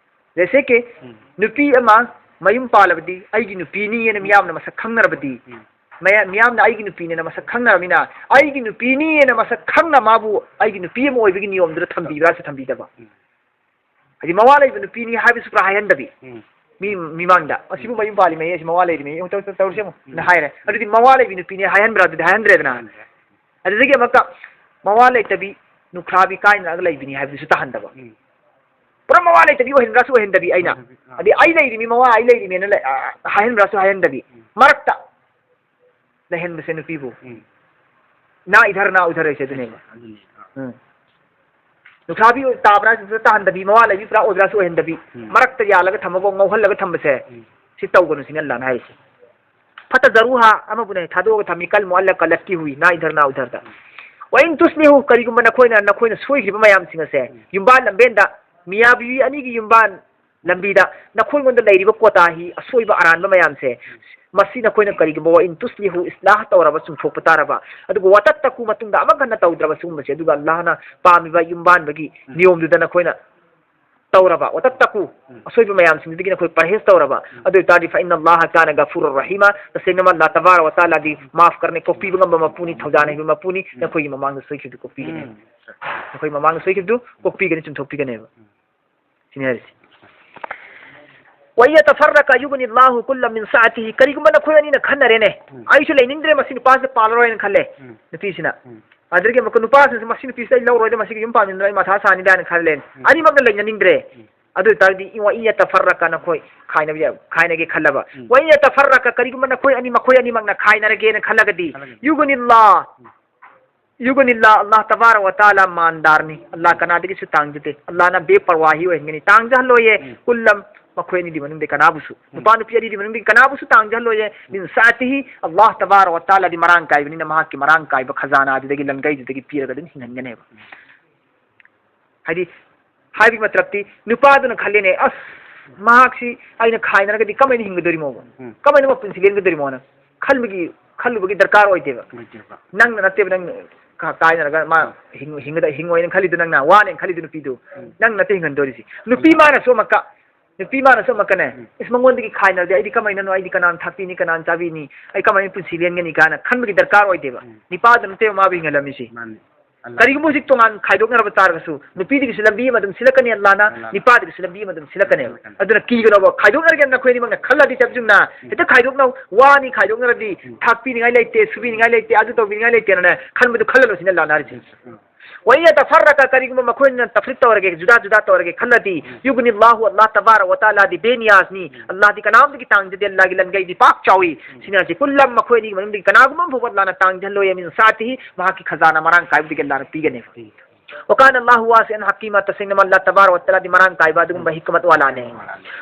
ꯖꯩꯁꯦ ꯀꯤ ꯎꯝ꯫ ꯅꯨꯄꯤ ꯑꯃ ꯃꯌꯨꯝ ꯄꯥꯜꯂꯕꯗꯤ ꯑꯩꯒꯤ ꯅꯨꯄꯤꯅꯤ ꯍꯥꯏꯅ ꯃꯤꯌꯥꯝꯅ ꯃꯁꯛ ꯈꯪꯅꯔꯕꯗꯤ, ꯎꯝ꯫ ꯃꯌꯥ-, ꯃꯤꯌꯥꯝꯅ ꯑꯩꯒꯤ ꯅꯨꯄꯤꯅꯦꯅ ꯃꯁꯛ ꯈꯪꯅꯔꯕꯅꯤꯅ, ꯑꯩꯒꯤ ꯅꯨꯄꯤꯅꯤ ꯍꯥꯏꯅ ꯃꯁꯛ ꯈꯪꯅ ꯃꯥꯕꯨ ꯑꯩꯒꯤ ꯅꯨꯄꯤ ꯑꯃ ꯑꯣꯏꯕꯒꯤ ꯅꯤꯌꯣꯝꯗꯨꯗ ꯊꯝꯕꯤꯕ꯭ꯔꯥ ꯁꯤ ꯊꯝꯕꯤꯗꯕ? ꯎꯝ꯫ ꯍꯥꯏꯗꯤ ꯃꯋꯥ ꯂꯩꯕ ꯅꯨꯄꯤꯅꯤ ꯍꯥꯏꯕꯁꯨ ꯄꯨꯔꯥ ꯍꯥꯏꯍꯟꯗꯕꯤ꯫ ꯎꯝ꯫ ꯃꯤ ꯃꯤꯃꯥꯡꯗ, "ꯑꯁꯤꯕꯨ ꯎꯝ꯫ ꯃꯌꯨꯝ ꯄꯥꯜꯂꯤ ꯃꯌꯦ, ꯑꯁꯤ ꯃꯋꯥ ꯂꯩꯔꯤ ꯃꯌꯦ, ꯇꯧ-, ꯇꯧ-, ꯇꯧꯔꯁꯤ ꯑꯃꯨꯛ", ꯎꯝ꯫ ꯅ ꯍꯥꯏꯔꯦ꯫ ꯎꯝ꯫ ꯑꯗꯨꯗꯤ ꯃꯋꯥ ꯂꯩꯕꯤ ꯅꯨꯄꯤꯅꯦ ꯍꯥꯏꯍꯟꯕ꯭ꯔꯥ? ꯑꯗꯨꯗꯤ ꯍꯥꯏꯍꯟꯗ꯭ꯔꯦꯗꯅ꯫ ꯍꯥꯏꯍꯟꯗ꯭ꯔꯦ꯫ ꯑꯗꯨꯗꯒꯤ ꯑꯃꯨꯛꯀ ꯃꯋꯥ ꯂꯩꯇꯕꯤ, ꯅꯨꯈ꯭ꯔꯥꯕꯤ ꯀꯥꯏꯅꯔꯒ ꯂꯩꯕꯤꯅꯤ ꯍꯥꯏꯕꯗꯨꯁꯨ ꯇꯥꯍꯟꯗꯕ꯫ ꯎꯝ꯫ ꯄꯨꯔꯥ ꯃꯋꯥ ꯂꯩꯇꯕꯤ ꯑꯣꯏꯍꯟꯕ꯭ꯔꯥꯁꯨ ꯑꯣꯏꯍꯟꯗꯕꯤ ꯑꯩꯅ꯫ ꯑꯣꯏꯍꯟꯗꯕꯤ, ꯑꯥ꯫ ꯑꯗꯩ "ꯑꯩ ꯂꯩꯔꯤꯃꯤ ꯃꯋꯥ, ꯑꯩ ꯂꯩꯔꯤꯃꯦꯅ" ꯂꯩ-, ꯑ, ꯍꯥꯏꯍꯟꯕ꯭ꯔꯥꯁꯨ ꯍꯥꯏꯍꯟꯗꯕꯤ꯫ ꯎꯝ꯫ ꯃꯔꯛꯇ ꯂꯩꯍꯟꯕꯁꯦ ꯅꯨꯄꯤꯕꯨ꯫ ꯎꯝ꯫ ꯅꯥ ꯏꯙꯔ ꯅꯥ ꯎꯙꯔ ꯍꯥꯏꯁꯦ ꯑꯗꯨꯅꯦꯕ꯫ ꯑꯗꯨꯅꯦ, ꯑꯥ꯫ ꯎꯝ꯫ ꯅꯨꯈ꯭ꯔꯥꯕꯤ ꯇꯥꯕ꯭ꯔꯥ ꯁꯤꯁꯨ ꯇꯥꯍꯟꯗꯕꯤ, ꯃꯋꯥ ꯂꯩꯕꯤ ꯄꯨꯔꯥ ꯑꯣꯏꯕ꯭ꯔꯥꯁꯨ ꯑꯣꯏꯍꯟꯗꯕꯤ, ꯎꯝ꯫ ꯃꯔꯛꯇ ꯌꯥꯜꯂꯒ ꯊꯝꯃꯒ ꯉꯧꯍꯜꯂꯒ ꯊꯝꯕꯁꯦ, ꯎꯝ꯫ ꯁꯤ ꯇꯧꯒꯅꯨ ꯁꯤꯅꯤ ꯑꯜꯂꯥꯍꯅ ꯍꯥꯏꯔꯤꯁꯦ꯫ ꯐꯇꯖꯔꯨꯍꯥ, ꯑꯃꯕꯨꯅ ꯊꯥꯗꯣꯛꯑꯒ ꯊꯝꯃꯤ, ꯀꯜ ꯃꯨꯑꯜꯂꯀ, ꯂꯠꯀꯤ ꯍꯨꯏ, ꯅꯥ ꯏꯙꯔ ꯅꯥ ꯎꯙꯔꯗ꯫ ꯎꯝ꯫ ꯋꯥꯏꯟ ꯇꯨꯁꯂꯤꯍꯨ, ꯀꯔꯤꯒꯨꯝꯕ ꯅꯈꯣꯏꯅ, ꯅꯈꯣꯏꯅ ꯁꯣꯏꯈ꯭ꯔꯤꯕ ꯃꯌꯥꯝꯁꯤꯡ ꯑꯁꯦ, ꯎꯝ꯫ ꯌꯨꯝꯕꯥꯟ ꯂꯝꯕꯦꯟꯗ, ꯃꯤꯌꯥ ꯕꯤꯕꯤ ꯑꯅꯤꯒꯤ ꯌꯨꯝꯕꯥꯟ ꯂꯝꯕꯤꯗ ꯅꯈꯣꯏꯉꯣꯟꯗ ꯂꯩꯔꯤꯕ ꯀꯣꯇꯥꯍꯤ, ꯑꯁꯣꯏꯕ ꯑꯔꯥꯟꯕ ꯃꯌꯥꯝꯁꯦ, ꯃꯁꯤ ꯅꯈꯣꯏꯅ ꯀꯔꯤꯒꯨꯝꯕ ꯋꯥꯏꯟ ꯇꯨꯁꯂꯤꯍꯨ, ꯏꯁꯂꯥꯍ ꯇꯧꯔꯕ, ꯆꯨꯝꯊꯣꯛꯄ ꯇꯥꯔꯕ, ꯑꯗꯨꯒ ꯋꯥꯇꯠꯇꯀꯨ, ꯃꯇꯨꯡꯗ ꯑꯃꯨꯛ ꯍꯟꯅ ꯇꯧꯗ꯭ꯔꯕ ꯁꯤꯒꯨꯝꯕꯁꯦ, ꯑꯗꯨꯒ ꯑꯜꯂꯥꯍꯅ ꯄꯥꯝꯃꯤꯕ ꯌꯨꯝꯕꯥꯟꯕꯒꯤ ꯎꯝ꯫ ꯅꯤꯌꯣꯝꯗꯨꯗ ꯅꯈꯣꯏꯅ ꯇꯧꯔꯕ, ꯋꯥꯇꯠꯇꯀꯨ, ꯎꯝ꯫ ꯑꯁꯣꯏꯕ ꯃꯌꯥꯝꯁꯤꯡꯗꯨꯗꯒꯤ ꯅꯈꯣꯏ ꯄꯔꯍꯦꯖ ꯇꯧꯔꯕ, ꯎꯝ꯫ ꯑꯗꯨ ꯑꯣꯏꯇꯥꯔꯗꯤ, ꯐ ꯏꯟꯅ ꯑꯜꯂꯥꯍ ꯀꯥꯅ ꯒꯐꯨꯔ ꯔꯍꯤꯃ, ꯇꯁꯦꯡꯅꯃꯛ ꯑꯜꯂꯥꯍ ꯇꯕꯥꯔ ꯋꯥ ꯇꯥꯂꯥꯗꯤ ꯃꯥꯐ ꯀꯔꯅ, ꯀꯣꯛꯄꯤꯕ ꯉꯝꯕ ꯃꯄꯨꯅꯤ, ꯊꯧꯖꯥꯜ ꯍꯩꯕ ꯃꯄꯨꯅꯤ, ꯎꯝ꯫ ꯅꯈꯣꯏꯒꯤ ꯃꯃꯥꯡꯗ ꯁꯣꯏꯈꯤꯕꯗꯨ ꯀꯣꯛꯄꯤꯒꯅꯤ꯫ ꯎꯝ꯫ ꯅꯈꯣꯏꯒꯤ ꯃꯃꯥꯡꯗ ꯁꯣꯏꯈꯤꯕꯗꯨ ꯀꯣꯛꯄꯤꯒꯅꯤ, ꯆꯨꯝꯊꯣꯛꯄꯤꯒꯅꯦꯕ꯫ ꯎꯝ꯫ ꯁꯤꯅꯤ ꯍꯥꯏꯔꯤꯁꯤ꯫ "ꯋꯥꯏꯌꯥ ꯇꯐꯔꯔꯀ ꯌꯨꯒꯅꯤ ꯑꯜꯂꯥꯍꯨ ꯀꯨꯜꯂ ꯃꯤꯟ ꯁꯥꯑꯇꯤꯍꯤ", ꯀꯔꯤꯒꯨꯝꯕ ꯅꯈꯣꯏ ꯑꯅꯤꯅ ꯈꯟꯅꯔꯦꯅꯦ, ꯎꯝ꯫ "ꯑꯩꯁꯨ ꯂꯩꯅꯤꯡꯗ꯭ꯔꯦ, ꯃꯁꯤ ꯅꯨꯄꯥꯁꯤꯗ ꯄꯥꯜꯂꯔꯣꯏꯅ" ꯈꯜꯂꯦ, ꯎꯝ꯫ ꯅꯨꯄꯤꯁꯤꯅ꯫ ꯎꯝ꯫ ꯑꯗꯨꯗꯒꯤ ꯑꯃꯨꯛꯀ ꯅꯨꯄꯥꯁꯤꯅꯁꯨ, "ꯃꯁꯤ ꯅꯨꯄꯤꯁꯤꯗ ꯑꯩ ꯂꯧꯔꯣꯏꯗ, ꯃꯁꯤꯒ ꯌꯨꯝ ꯄꯥꯟꯃꯤꯟꯅꯔ ꯑꯩ ꯃꯊꯥ ꯁꯥꯅꯤꯗꯥꯅ" ꯈꯜꯂꯦ꯫ ꯎꯝ꯫ ꯑꯅꯤꯃꯛꯅ ꯂꯩꯅꯅꯤꯡꯗ꯭ꯔꯦ꯫ ꯎꯝ꯫ ꯑꯗꯨ ꯑꯣꯏꯇꯥꯔꯗꯤ, "ꯋꯥꯏꯌꯥ ꯇꯐꯔꯔꯀ", ꯅꯈꯣꯏ ꯈꯥꯏꯅꯕ ꯌꯥ-, ꯈꯥꯏꯅꯒꯦ ꯈꯜꯂꯕ꯫ ꯎꯝ꯫ "ꯋꯥꯏꯌꯥ ꯇꯐꯔꯔꯀ", ꯀꯔꯤꯒꯨꯝꯕ ꯅꯈꯣꯏ ꯑꯅꯤ, ꯃꯈꯣꯏ ꯑꯅꯤꯃꯛꯅ ꯈꯥꯏꯅꯔꯒꯦꯅ ꯈꯜꯂꯒꯗꯤ, ꯈꯜꯂꯒꯗꯤ꯫ "ꯌꯨꯒꯅꯤ ꯑꯜꯂꯥꯍ", ꯎꯝ꯫ ꯌꯨꯒꯅꯤꯜꯂꯥ, ꯑꯜꯂꯥꯍ ꯇꯕꯥꯔꯛ ꯋ ꯇꯥꯂꯥ ꯃꯥꯟꯗꯥꯔꯅꯤ꯫ ꯑꯜꯂꯥꯍ ꯀꯅꯥꯗꯒꯤꯁꯨ ꯇꯥꯡꯖꯗꯦ꯫ ꯑꯜꯂꯥꯍꯅ ꯕꯦꯄꯔꯋꯥꯍꯤ ꯑꯣꯏꯍꯟꯒꯅꯤ, ꯇꯥꯡꯖꯍꯜꯂꯣꯏꯌꯦ꯫ ꯎꯝ꯫ ꯀꯨꯜꯂꯝ, ꯃꯈꯣꯏ ꯑꯅꯤꯗꯤ ꯃꯅꯨꯡꯗ ꯀꯅꯥꯕꯨꯁꯨ, ꯎꯝ꯫ ꯅꯨꯄꯥ ꯅꯨꯄꯤ ꯑꯅꯤꯗꯤ ꯃꯅꯨꯡꯗ ꯀꯅꯥꯕꯨꯁꯨ ꯇꯥꯡꯖꯍꯜꯂꯣꯏꯌꯦ꯫ ꯃꯤꯟ ꯁꯥꯇꯤꯍꯤ, ꯑꯜꯂꯥꯍ ꯇꯕꯥꯔꯛ ꯋ ꯇꯥꯂꯥꯗꯤ ꯃꯔꯥꯡ ꯀꯥꯏꯕꯅꯤꯅ ꯃꯍꯥꯛꯀꯤ ꯃꯔꯥꯡ ꯀꯥꯏꯕ ꯈꯖꯥꯅꯥ ꯑꯗꯨꯗꯒꯤ, ꯂꯟꯒꯩꯗꯨꯗꯒꯤ ꯄꯤꯔꯒ ꯑꯗꯨꯝ ꯍꯤꯡꯍꯟꯒꯅꯦꯕ꯫ ꯍꯥꯏꯗꯤ, ꯍꯥꯏꯕꯒꯤ ꯃꯇꯂꯕꯇꯤ, ꯅꯨꯄꯥꯗꯨꯅ ꯈꯜꯂꯦꯅꯦ, "ꯑꯁ, ꯃꯍꯥꯛꯁꯤ ꯑꯩꯅ ꯈꯥꯏꯅꯔꯒꯗꯤ ꯀꯃꯥꯏꯅ ꯍꯤꯡꯒꯗꯣꯔꯤꯃꯣꯕ? ꯎꯝ꯫ ꯀꯃꯥꯏꯅ ꯃꯄꯨꯟꯁꯤ ꯂꯦꯟꯒꯗꯣꯔꯤꯃꯣꯅ?" ꯈꯟꯕꯒꯤ, ꯈꯜꯂꯨꯕꯒꯤ ꯗꯔꯀꯥꯔ ꯑꯣꯏꯗꯦꯕ꯫ ꯑꯣꯏꯗꯦꯕ꯫ ꯅꯪꯅ ꯅꯠꯇꯦꯕ, ꯅꯪ ꯀ-, ꯀꯥꯏꯅꯔꯒ ꯃꯥ ꯎꯝ꯫ ꯍꯤꯡ-, ꯍꯤꯡꯒꯗ-, ꯍꯤꯡꯉꯣꯏꯅ ꯈꯜꯂꯤꯗꯣ ꯅꯪꯅ, ꯋꯥꯅꯦꯅ ꯈꯜꯂꯤꯗꯣ ꯅꯨꯄꯤꯗꯣ꯫ ꯎꯝ꯫ ꯅꯪ ꯅꯠꯇꯦ ꯍꯤꯡꯍꯟꯗꯣꯔꯤꯁꯤ꯫ ꯅꯨꯄꯤ ꯎꯝ꯫ ꯃꯥꯅꯁꯨ ꯑꯃꯨꯛꯀ, ꯅꯨꯄꯤ ꯃꯥꯅꯁꯨ ꯑꯃꯨꯛꯀꯅꯦ, ꯎꯝ꯫ "ꯏꯁ, ꯃꯉꯣꯟꯗꯒꯤ ꯈꯥꯏꯅꯔꯗꯤ ꯑꯩꯗꯤ ꯀꯃꯥꯏꯅꯅꯣ? ꯑꯩꯗꯤ ꯀꯅꯥꯅ ꯊꯥꯛꯄꯤꯅꯤ, ꯀꯅꯥꯅ ꯆꯥꯕꯤꯅꯤ? ꯑꯩ ꯀꯃꯥꯏꯅ ꯄꯨꯟꯁꯤ ꯂꯦꯟꯒꯅꯤ?" ꯀꯥꯏꯅ ꯈꯟꯕꯒꯤ ꯗꯔꯀꯥꯔ ꯑꯣꯏꯗꯦꯕ꯫ ꯎꯝ꯫ ꯅꯨꯄꯥꯗꯨ ꯅꯠꯇꯦꯕ ꯃꯥꯕꯨ ꯍꯤꯡꯍꯜꯂꯝꯃꯤꯁꯤ꯫ ꯃꯥꯅꯤ꯫ ꯑꯜꯂꯥꯍ꯫ ꯀꯔꯤꯒꯨꯝꯕ ꯍꯧꯖꯤꯛ ꯇꯣꯉꯥꯟ ꯈꯥꯏꯗꯣꯛꯅꯔꯕ ꯇꯥꯔꯒꯁꯨ, ꯅꯨꯄꯤꯗꯒꯤꯁꯨ ꯂꯝꯕꯤ ꯑꯃ ꯑꯗꯨꯝ ꯁꯤꯜꯂꯛꯀꯅꯤ ꯑꯜꯂꯥꯍꯅ, ꯑꯜꯂꯥꯍ꯫ ꯅꯨꯄꯥꯗꯒꯤꯁꯨ ꯂꯝꯕꯤ ꯑꯃ ꯑꯗꯨꯝ ꯁꯤꯜꯂꯛꯀꯅꯦꯕ꯫ ꯁꯤꯜꯂꯛꯀꯅꯤ꯫ ꯑꯗꯨꯅ ꯀꯤꯒꯅꯣꯕ, ꯈꯥꯏꯗꯣꯛꯅꯔꯒꯦ ꯅꯈꯣꯏ ꯑꯅꯤꯃꯛꯅ ꯈꯜꯂꯗꯤ ꯆꯞ ꯆꯨꯝꯅ ꯎꯝ꯫ ꯍꯦꯛꯇ ꯈꯥꯏꯗꯣꯛꯅꯧ, ꯋꯥꯅꯤ ꯈꯥꯏꯗꯣꯛꯅꯔꯗꯤ, ꯎꯝ꯫ ꯊꯥꯛꯄꯤꯅꯤꯡꯉꯥꯏ ꯂꯩꯇꯦ, ꯁꯨꯕꯤꯅꯤꯡꯉꯥꯏ ꯂꯩꯇꯦ, ꯑꯗꯨ ꯇꯧꯕꯤꯅꯤꯡꯉꯥꯏ ꯂꯩꯇꯦꯅꯅꯦ ꯈꯟꯕꯗꯨ ꯈꯜꯂꯅꯨ ꯁꯤꯅ ꯑꯜꯂꯥꯍꯅ ꯍꯥꯏꯔꯤꯁꯤ꯫ ꯎꯝ꯫ ꯋꯥꯏꯌꯥ ꯇꯐꯔꯔꯀ, ꯀꯔꯤꯒꯨꯝꯕ ꯃꯈꯣꯏꯅ ꯇꯐꯔꯤꯛ ꯇꯧꯔꯒꯦ, ꯖꯨꯗꯥ ꯖꯨꯗꯥ ꯇꯧꯔꯒꯦ ꯈꯜꯂꯗꯤ, ꯎꯝ꯫ ꯌꯨꯒꯅꯤꯜꯂꯥꯍꯨ, ꯑꯜꯂꯥꯍ ꯇꯕꯥꯔꯛ ꯋ ꯇꯥꯂꯥꯗꯤ ꯕꯦꯅꯤꯌꯥꯖꯅꯤ, ꯎꯝ꯫ ꯑꯜꯂꯥꯍꯗꯤ ꯀꯅꯥꯝꯇꯒꯤ ꯇꯥꯡꯖꯗꯦ, ꯑꯜꯂꯥꯍꯒꯤ ꯂꯟꯒꯩꯗꯤ ꯄꯥꯛ ꯆꯥꯎꯏ꯫ ꯎꯝ꯫ ꯁꯤꯅ ꯍꯥꯏꯁꯤ, ꯀꯨꯜꯂꯝ, ꯃꯈꯣꯏ ꯑꯅꯤꯒꯤ ꯃꯅꯨꯡꯗꯒꯤ ꯀꯅꯥꯒꯨꯝꯕ ꯑꯃ ꯐꯥꯎꯕ ꯑꯜꯂꯥꯍꯅ ꯇꯥꯡꯖꯍꯜꯂꯣꯏ, ꯃꯤꯟ ꯁꯥꯇꯤꯍꯤ, ꯃꯍꯥꯛꯀꯤ ꯈꯖꯥꯅꯥ ꯃꯔꯥꯡ ꯀꯥꯏꯕꯗꯒꯤ ꯑꯜꯂꯥꯍꯅ ꯄꯤꯒꯅꯦꯕ꯫ ꯎꯝ꯫ ꯋꯀꯥꯟ ꯑꯜꯂꯥꯍꯨ ꯋꯥꯁꯤꯑꯟ ꯍꯀꯤꯃ, ꯇꯁꯦꯡꯅ ꯑꯜꯂꯥꯍ ꯇꯕꯥꯔꯛ ꯋ ꯇꯥꯂꯥꯗꯤ ꯃꯔꯥꯡ ꯀꯥꯏꯕ ꯑꯗꯨꯒꯨꯝꯕ ꯎꯝ꯫ ꯍꯤꯀꯃꯠ ꯋꯥꯂꯥꯅꯦ꯫ ꯎꯝ꯫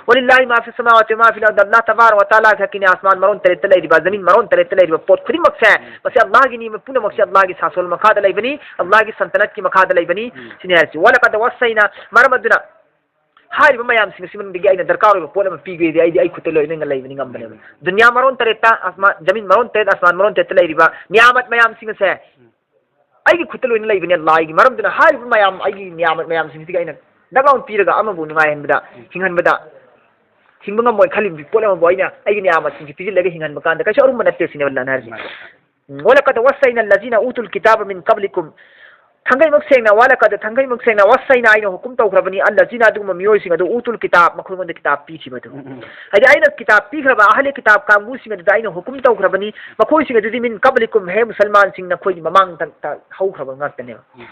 ꯋꯂꯤꯜꯂꯥꯍꯤ ꯃꯥ ꯐꯤꯁ ꯁꯃꯥꯋꯥꯇꯤ ꯋ ꯃꯥ ꯐꯤꯜ ꯑꯔꯗ, ꯑꯜꯂꯥꯍ ꯇꯕꯥꯔꯛ ꯋ ꯇꯥꯂꯥꯒꯤ ꯍꯛꯀꯤꯅꯦ ꯑꯁꯃꯥꯟ ꯃꯔꯣꯟ ꯇꯔꯦꯠꯇ ꯂꯩꯔꯤꯕ, ꯖꯃꯤꯟ ꯃꯔꯣꯟ ꯇꯔꯦꯠꯇ ꯂꯩꯔꯤꯕ ꯄꯣꯠ ꯈꯨꯗꯤꯡꯃꯛꯁꯦ, ꯎꯝ꯫ ꯃꯁꯤ ꯑꯜꯂꯥꯍꯒꯤꯅꯤ, ꯄꯨꯝꯅꯃꯛꯁꯦ ꯑꯜꯂꯥꯍꯒꯤ ꯁꯥꯁꯣꯜ ꯃꯈꯥꯗ ꯂꯩꯕꯅꯤ, ꯑꯜꯂꯥꯍꯒꯤ ꯁꯜꯇꯅꯠꯀꯤ ꯃꯈꯥꯗ ꯂꯩꯕꯅꯤ꯫ ꯎꯝ꯫ ꯁꯤꯅꯤ ꯍꯥꯏꯔꯤꯁꯤ꯫ ꯋꯂꯀꯗ ꯋꯁꯩꯅ, ꯃꯔꯝ ꯑꯗꯨꯅ ꯍꯥꯏꯔꯤꯕ ꯃꯌꯥꯝꯁꯤꯡ ꯑꯁꯤ ꯃꯅꯨꯡꯗꯒꯤ ꯑꯩꯅ ꯗꯔꯀꯥꯔ ꯑꯣꯏꯕ ꯄꯣꯠ ꯑꯃ ꯄꯤꯒꯦꯗꯤ ꯑꯩꯗꯤ ꯑꯩ ꯈꯨꯠꯇ ꯂꯣꯏꯅ ꯂꯩꯕꯅꯤ, ꯉꯝꯕꯅꯦꯕ꯫ ꯎꯝ꯫ ꯗꯨꯅꯤꯌꯥ ꯃꯔꯣꯟ ꯇꯔꯦꯠꯇ, ꯑꯁꯃꯥ-, ꯖꯃꯤꯟ ꯃꯔꯣꯟ ꯇꯔꯦꯠ, ꯑꯁꯃꯥꯟ ꯃꯔꯣꯟ ꯇꯔꯦꯠꯇ ꯂꯩꯔꯤꯕ ꯅꯤꯌꯥꯃꯠ ꯃꯌꯥꯝꯁꯤꯡ ꯑꯁꯦ ꯎꯝ꯫ ꯑꯩꯒꯤ ꯈꯨꯠꯇ ꯂꯣꯏꯅ ꯂꯩꯕꯅꯦ, ꯂꯥꯏꯒꯤ꯫ ꯃꯔꯝꯗꯨꯅ ꯍꯥꯏꯔꯤꯕ ꯃꯌꯥꯝ, ꯑꯩꯒꯤ ꯅꯤꯌꯥꯃꯠ ꯃꯌꯥꯝꯁꯤꯡꯁꯤꯗꯒꯤ ꯑꯩꯅ ꯗꯛ ꯂꯥꯎꯅ ꯄꯤꯔꯒ ꯑꯃꯕꯨ ꯅꯨꯡꯉꯥꯏꯍꯟꯕꯗ, ꯎꯝ꯫ ꯍꯤꯡꯍꯟꯕꯗ, ꯍꯤꯡꯕ ꯉꯝꯃꯣꯏ ꯈꯜꯂꯤꯕ ꯄꯣꯠ ꯑꯃꯕꯨ ꯑꯩꯅ ꯑꯩꯒꯤ ꯅꯤꯌꯥꯃꯠꯁꯤꯡꯁꯤ ꯄꯤꯁꯤꯜꯂꯒ ꯍꯤꯡꯍꯟꯕ ꯀꯥꯟꯗ ꯀꯩꯁꯨ ꯑꯔꯨꯝꯕ ꯅꯠꯇꯦ ꯁꯤꯅꯦꯕ ꯑꯜꯂꯥꯍꯅ ꯍꯥꯏꯔꯤꯁꯦ꯫ ꯃꯥꯅꯤ꯫ ꯎꯝ, ولقد وصينا الذين أوتوا الكتاب من قبلكم. ꯊꯥꯡꯒꯩꯃꯛ ꯁꯦꯡꯅ, ولقد, ꯊꯥꯡꯒꯩꯃꯛ ꯁꯦꯡꯅ, وصينا, ꯑꯩꯅ ꯍꯨꯀꯨꯝ ꯇꯧꯈ꯭ꯔꯕꯅꯤ, الذين, ꯑꯗꯨꯒꯨꯝꯕ ꯃꯤꯑꯣꯏꯁꯤꯡ ꯑꯗꯨ, أوتوا الكتاب, ꯃꯈꯣꯏꯉꯣꯟꯗ ꯀꯤꯇꯥꯕ ꯄꯤꯈꯤꯕꯗꯨ꯫ ꯎꯝ, ꯎꯝ꯫ ꯍꯥꯏꯗꯤ ꯑꯩꯅ ꯀꯤꯇꯥꯕ ꯄꯤꯈ꯭ꯔꯕ, ꯑꯍꯂꯦ ꯀꯤꯇꯥꯕ ꯀꯥꯡꯕꯨꯁꯤꯡ ꯑꯗꯨꯗ ꯑꯩꯅ ꯍꯨꯀꯨꯝ ꯇꯧꯈ꯭ꯔꯕꯅꯤ, ꯃꯈꯣꯏꯁꯤꯡ ꯑꯗꯨꯗꯤ من قبلكم, ꯍꯦ ꯃꯨꯁꯜꯃꯥꯟꯁꯤꯡ, ꯅꯈꯣꯏꯒꯤ ꯃꯃꯥꯡꯗ ꯍꯧꯈ꯭ꯔꯕ ꯉꯥꯛꯇꯅꯦꯕ꯫ ꯎꯝ꯫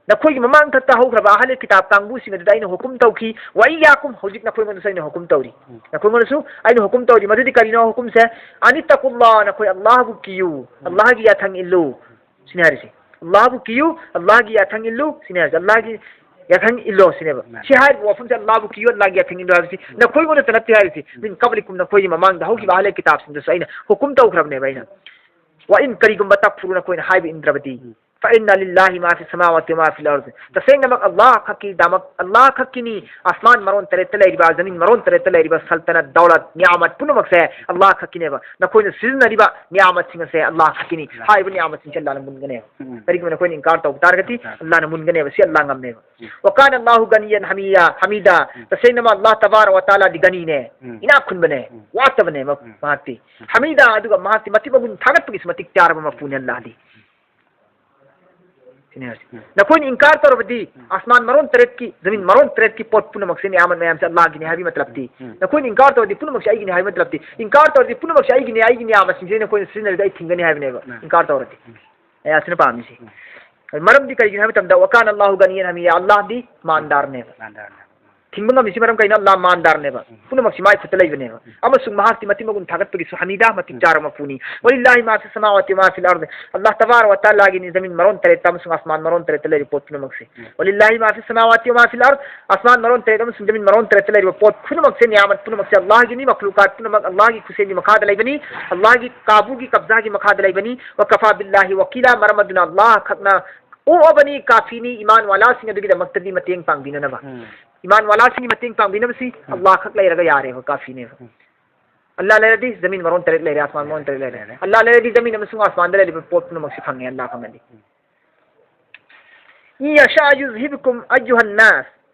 ꯅꯈꯣꯏꯒꯤ ꯃꯃꯥꯡ ꯊꯛꯇ ꯍꯧꯈ꯭ꯔꯕ ꯑꯍꯂꯦ ꯀꯤꯇꯥꯕ ꯀꯥꯡꯕꯨꯁꯤꯡ ꯑꯗꯨꯗ ꯑꯩꯅ ꯍꯨꯀꯨꯝ ꯇꯧꯈꯤ, وإياكم, ꯍꯧꯖꯤꯛ ꯅꯈꯣꯏꯉꯣꯟꯗꯁꯨ ꯑꯩꯅ ꯍꯨꯀꯨꯝ ꯇꯧꯔꯤ꯫ ꯎꯝ꯫ ꯅꯈꯣꯏꯉꯣꯟꯗꯁꯨ ꯑꯩꯅ ꯍꯨꯀꯨꯝ ꯇꯧꯔꯤ꯫ ꯃꯗꯨꯗꯤ ꯀꯔꯤꯅꯣ ꯍꯨꯀꯨꯝꯁꯦ? أن اتقوا الله, ꯅꯈꯣꯏ ꯑꯜꯂꯥꯍꯕꯨ ꯀꯤꯌꯨ, ꯎꯝ꯫ ꯑꯜꯂꯥꯍꯒꯤ ꯌꯥꯊꯪ ꯏꯜꯂꯨ, ꯁꯤꯅꯤ ꯍꯥꯏꯔꯤꯁꯦ꯫ ꯑꯜꯂꯥꯍꯕꯨ ꯀꯤꯌꯨ, ꯑꯜꯂꯥꯍꯒꯤ ꯌꯥꯊꯪ ꯏꯜꯂꯨ ꯁꯤꯅꯦ ꯍꯥꯏꯁꯦ꯫ ꯑꯜꯂꯥꯍꯒꯤ ꯌꯥꯊꯪ ꯏꯜꯂꯣ ꯁꯤꯅꯦꯕ꯫ ꯁꯤ ꯍꯥꯏꯔꯤꯕ ꯋꯥꯐꯝꯁꯦ, ꯑꯜꯂꯥꯍꯕꯨ ꯀꯤꯌꯨ, ꯑꯜꯂꯥꯍꯒꯤ ꯌꯥꯊꯪ ꯏꯜꯂꯨ ꯍꯥꯏꯕꯁꯤ ꯅꯈꯣꯏꯉꯣꯟꯗꯇ ꯅꯠꯇꯦ ꯍꯥꯏꯔꯤꯁꯤ꯫ ꯃꯤꯟ ꯀꯕꯂꯤꯀꯨꯝ, ꯅꯈꯣꯏꯒꯤ ꯃꯃꯥꯡꯗ ꯍꯧꯈꯤꯕ ꯑꯍꯂꯦ ꯀꯤꯇꯥꯕꯁꯤꯡꯗꯁꯨ ꯑꯩꯅ ꯍꯨꯀꯨꯝ ꯇꯧꯈ꯭ꯔꯕꯅꯦꯕ ꯑꯩꯅ꯫ ꯋꯥ ꯏꯟ ꯀꯔꯤꯒꯨꯝꯕ ꯇꯛꯐꯨꯔꯨ ꯅꯈꯣꯏꯅ ꯍꯥꯏꯕ ꯏꯟꯗ꯭ꯔꯕꯗꯤ꯫ ꯐ ꯏꯟꯅ ꯂꯤꯜꯂꯥꯍꯤ ꯃꯥ ꯐꯤ ꯁꯃꯥꯋꯥꯇꯤ ꯋꯥ ꯃꯥ ꯐꯤꯜ ꯑꯔꯗ꯫ ꯇꯁꯦꯡꯅꯃꯛ ꯑꯜꯂꯥꯍ ꯈꯛꯀꯤꯗꯃꯛ, ꯑꯜꯂꯥꯍ ꯈꯛꯀꯤꯅꯤ ꯑꯁꯃꯥꯟ ꯃꯔꯣꯟ ꯇꯔꯦꯠꯇ ꯂꯩꯔꯤꯕ, ꯖꯃꯤꯟ ꯃꯔꯣꯟ ꯇꯔꯦꯠꯇ ꯂꯩꯔꯤꯕ ꯁꯜꯇꯅꯠ, ꯗꯧꯂꯠ, ꯅꯤꯌꯥꯃꯠ ꯄꯨꯝꯅꯃꯛꯁꯦ ꯑꯜꯂꯥꯍ ꯈꯛꯀꯤꯅꯦꯕ꯫ ꯅꯈꯣꯏꯅ ꯁꯤꯖꯤꯟꯅꯔꯤꯕ ꯅꯤꯌꯥꯃꯠꯁꯤꯡ ꯑꯁꯦ ꯑꯜꯂꯥꯍ ꯈꯛꯀꯤꯅꯤ꯫ ꯍꯥꯏꯔꯤꯕ ꯅꯤꯌꯥꯃꯠꯁꯤꯡꯁꯦ ꯑꯜꯂꯥꯍꯅ ꯃꯨꯟꯒꯅꯦꯕ꯫ ꯎꯝ꯫ ꯀꯔꯤꯒꯨꯝꯕ ꯅꯈꯣꯏꯅ ꯏꯟꯀꯥꯔ ꯇꯧꯕ ꯇꯥꯔꯒꯗꯤ ꯑꯜꯂꯥꯍꯅ ꯃꯨꯟꯒꯅꯦꯕ꯫ ꯁꯤ ꯑꯜꯂꯥꯍ ꯉꯝꯃꯦꯕ꯫ ꯎꯝ꯫ ꯋꯀꯥꯅ ꯑꯜꯂꯥꯍꯨ ꯒꯅꯤꯌꯟ ꯍꯃꯤꯌꯥ, ꯍꯃꯤꯗꯥ꯫ ꯎꯝ꯫ ꯇꯁꯦꯡꯅꯃꯛ ꯑꯜꯂꯥꯍ ꯇꯕꯥꯔꯛ ꯋ ꯇꯥꯂꯥꯗꯤ ꯒꯅꯤꯅꯦ꯫ ꯎꯝ꯫ ꯏꯅꯥꯛ ꯈꯨꯟꯕꯅꯦ꯫ ꯎꯝ꯫ ꯋꯥꯠꯇꯕꯅꯦꯕ꯫ ꯎꯝ꯫ ꯃꯍꯥꯛꯇꯤ꯫ ꯎꯝ꯫ ꯍꯃꯤꯗꯥ, ꯑꯗꯨꯒ ꯃꯍꯥꯛꯇꯤ ꯃꯇꯤꯛ ꯃꯒꯨꯟ ꯊꯥꯒꯠꯄꯒꯤꯁꯨ ꯃꯇꯤꯛ ꯆꯥꯔꯕ ꯃꯄꯨꯅꯦ ꯑꯜꯂꯥꯍꯗꯤ꯫ ꯁꯤꯅꯦ ꯍꯥꯏꯁꯦ꯫ ꯎꯝ꯫ ꯅꯈꯣꯏꯅ ꯏꯟꯀꯥꯔ ꯇꯧꯔꯕꯗꯤ, ꯎꯝ꯫ ꯑꯁꯃꯥꯟ ꯃꯔꯣꯟ ꯇꯔꯦꯠꯀꯤ, ꯖꯃꯤꯟ ꯃꯔꯣꯟ ꯇꯔꯦꯠꯀꯤ ꯄꯣꯠ ꯄꯨꯝꯅꯃꯛꯁꯦ, ꯅꯤꯌꯥꯃꯠ ꯃꯌꯥꯝꯁꯦ ꯑꯜꯂꯥꯍꯒꯤꯅꯦ ꯍꯥꯏꯕꯒꯤ ꯃꯇꯂꯕꯇꯤ꯫ ꯎꯝ꯫ ꯅꯈꯣꯏꯅ ꯏꯟꯀꯥꯔ ꯇꯧꯔꯗꯤ ꯄꯨꯝꯅꯃꯛꯁꯦ ꯑꯩꯒꯤꯅꯦ ꯍꯥꯏꯕꯒꯤ ꯃꯇꯂꯕꯇꯤ꯫ ꯏꯟꯀꯥꯔ ꯇꯧꯔꯗꯤ ꯄꯨꯝꯅꯃꯛꯁꯦ ꯑꯩꯒꯤꯅꯦ, ꯑꯩꯒꯤ ꯅꯤꯌꯥꯃꯠꯁꯤꯡꯁꯦ ꯅꯈꯣꯏꯅ ꯁꯤꯖꯤꯟꯅꯔꯗꯤ ꯑꯩ ꯊꯤꯡꯒꯅꯤ ꯍꯥꯏꯕꯅꯦꯕ꯫ ꯎꯝ꯫ ꯏꯟꯀꯥꯔ ꯇꯧꯔꯗꯤ꯫ ꯎꯝ꯫ ꯑꯌꯥꯁꯤꯅ ꯄꯥꯝꯃꯤꯁꯦ꯫ ꯎꯝ꯫ ꯃꯔꯝꯗꯤ ꯀꯔꯤꯒꯤꯅꯣ ꯍꯥꯏꯕ ꯃꯇꯝꯗ, ꯋꯀꯥꯅ ꯑꯜꯂꯥꯍꯨ ꯒꯅꯤꯌꯟ ꯍꯃꯤꯌꯥ, ꯑꯜꯂꯥꯍꯗꯤ ꯃꯥꯟꯗꯥꯔꯅꯦꯕ꯫ ꯃꯥꯟꯗꯥꯔꯅꯦꯕ꯫ ꯊꯤꯡꯕ ꯉꯝꯃꯤꯁꯤ ꯃꯔꯝ ꯀꯩꯅꯣ? ꯑꯜꯂꯥꯍ ꯃꯥꯟꯗꯥꯔꯅꯦꯕ꯫ ꯎꯝ꯫ ꯄꯨꯝꯅꯃꯛꯁꯤ ꯃꯥꯏ ꯈꯨꯠꯇ ꯂꯩꯕꯅꯦꯕ꯫ ꯎꯝ꯫ ꯑꯃꯁꯨꯡ ꯃꯍꯥꯛꯇꯤ ꯃꯇꯤꯛ ꯃꯒꯨꯟ ꯊꯥꯒꯠꯄꯒꯤꯁꯨ ꯍꯃꯤꯗꯥ, ꯃꯇꯤꯛ ꯎꯝ꯫ ꯆꯥꯔꯕ ꯃꯄꯨꯅꯤ꯫ ꯎꯝ꯫ ꯋꯂꯤꯜꯂꯥꯍꯤ ꯃꯥ ꯐꯤ ꯁꯃꯥꯋꯥꯇꯤ ꯋ ꯃꯥ ꯐꯤꯜ ꯑꯔꯗ꯫ ꯑꯜꯂꯥꯍ ꯇꯕꯥꯔꯛ ꯋ ꯇꯥꯂꯥꯒꯤꯅꯤ ꯖꯃꯤꯟ ꯃꯔꯣꯟ ꯇꯔꯦꯠꯇ ꯑꯃꯁꯨꯡ ꯑꯁꯃꯥꯟ ꯃꯔꯣꯟ ꯇꯔꯦꯠꯇ ꯂꯩꯔꯤꯕ ꯄꯣꯠ ꯄꯨꯝꯅꯃꯛꯁꯦ꯫ ꯎꯝ꯫ ꯋꯂꯤꯜꯂꯥꯍꯤ ꯃꯥ ꯐꯤ ꯁꯃꯥꯋꯥꯇꯤ ꯋ ꯃꯥ ꯐꯤꯜ ꯑꯔꯗ꯫ ꯑꯁꯃꯥꯟ ꯃꯔꯣꯟ ꯇꯔꯦꯠ ꯑꯃꯁꯨꯡ ꯖꯃꯤꯟ ꯃꯔꯣꯟ ꯇꯔꯦꯠꯇ ꯂꯩꯔꯤꯕ ꯄꯣꯠ ꯄꯨꯝꯅꯃꯛꯁꯦ, ꯅꯤꯌꯥꯃꯠ ꯄꯨꯝꯅꯃꯛꯁꯦ ꯑꯜꯂꯥꯍꯒꯤꯅꯤ, ꯃꯈꯂꯨꯀꯥꯠ ꯄꯨꯝꯅꯃꯛ ꯑꯜꯂꯥꯍꯒꯤ ꯈꯨꯠꯁꯦꯝꯒꯤ ꯃꯈꯥꯗ ꯂꯩꯕꯅꯤ, ꯑꯜꯂꯥꯍꯒꯤ ꯀꯥꯕꯨꯒꯤ ꯀꯕꯖꯥꯒꯤ ꯃꯈꯥꯗ ꯂꯩꯕꯅꯤ꯫ ꯋꯀꯐꯥ ꯕꯤꯜꯂꯥꯍꯤ ꯋꯀꯤꯂꯥ, ꯃꯔꯝ ꯑꯗꯨꯅ ꯑꯜꯂꯥꯍ ꯈꯛꯅ ꯑꯣꯛꯑꯕꯅꯤ, ꯀꯥꯐꯤꯅꯤ, ꯏꯃꯥꯟ ꯋꯥꯂꯥꯁꯤꯡ ꯑꯗꯨꯒꯤꯗꯃꯛꯇꯗꯤ ꯃꯇꯦꯡ ꯄꯥꯡꯕꯤꯅꯅꯕ꯫ ꯎꯝ꯫ ꯏꯃꯥꯟ ꯋꯥꯂꯥꯁꯤꯡꯒꯤ ꯃꯇꯦꯡ ꯄꯥꯡꯕꯤꯅꯕꯁꯤ ꯎꯝ꯫ ꯑꯜꯂꯥꯍ ꯈꯛ ꯂꯩꯔꯒ ꯌꯥꯔꯦꯕ, ꯀꯥꯐꯤꯅꯦꯕ꯫ ꯎꯝ꯫ ꯑꯜꯂꯥꯍ ꯂꯩꯔꯗꯤ ꯖꯃꯤꯟ ꯃꯔꯣꯟ ꯇꯔꯦꯠ ꯂꯩꯔꯦ, ꯑꯁꯃꯥꯟ ꯃꯔꯣꯟ ꯇꯔꯦꯠ ꯂꯩꯔꯦ꯫ ꯂꯩꯔꯦ꯫ ꯑꯜꯂꯥꯍ ꯂꯩꯔꯗꯤ ꯖꯃꯤꯟ ꯑꯃꯁꯨꯡ ꯑꯁꯃꯥꯟꯗ ꯂꯩꯔꯤꯕ ꯄꯣꯠ ꯄꯨꯝꯅꯃꯛꯁꯤ ꯐꯪꯉꯦ, ꯑꯜꯂꯥꯍ ꯈꯪꯉꯗꯤ꯫ ꯎꯝ꯫ ꯏꯟ ꯌꯁꯥ ꯌꯨꯖꯍꯤꯕꯀꯨꯝ ꯑꯌꯨꯍꯟ ꯅꯥꯁ꯫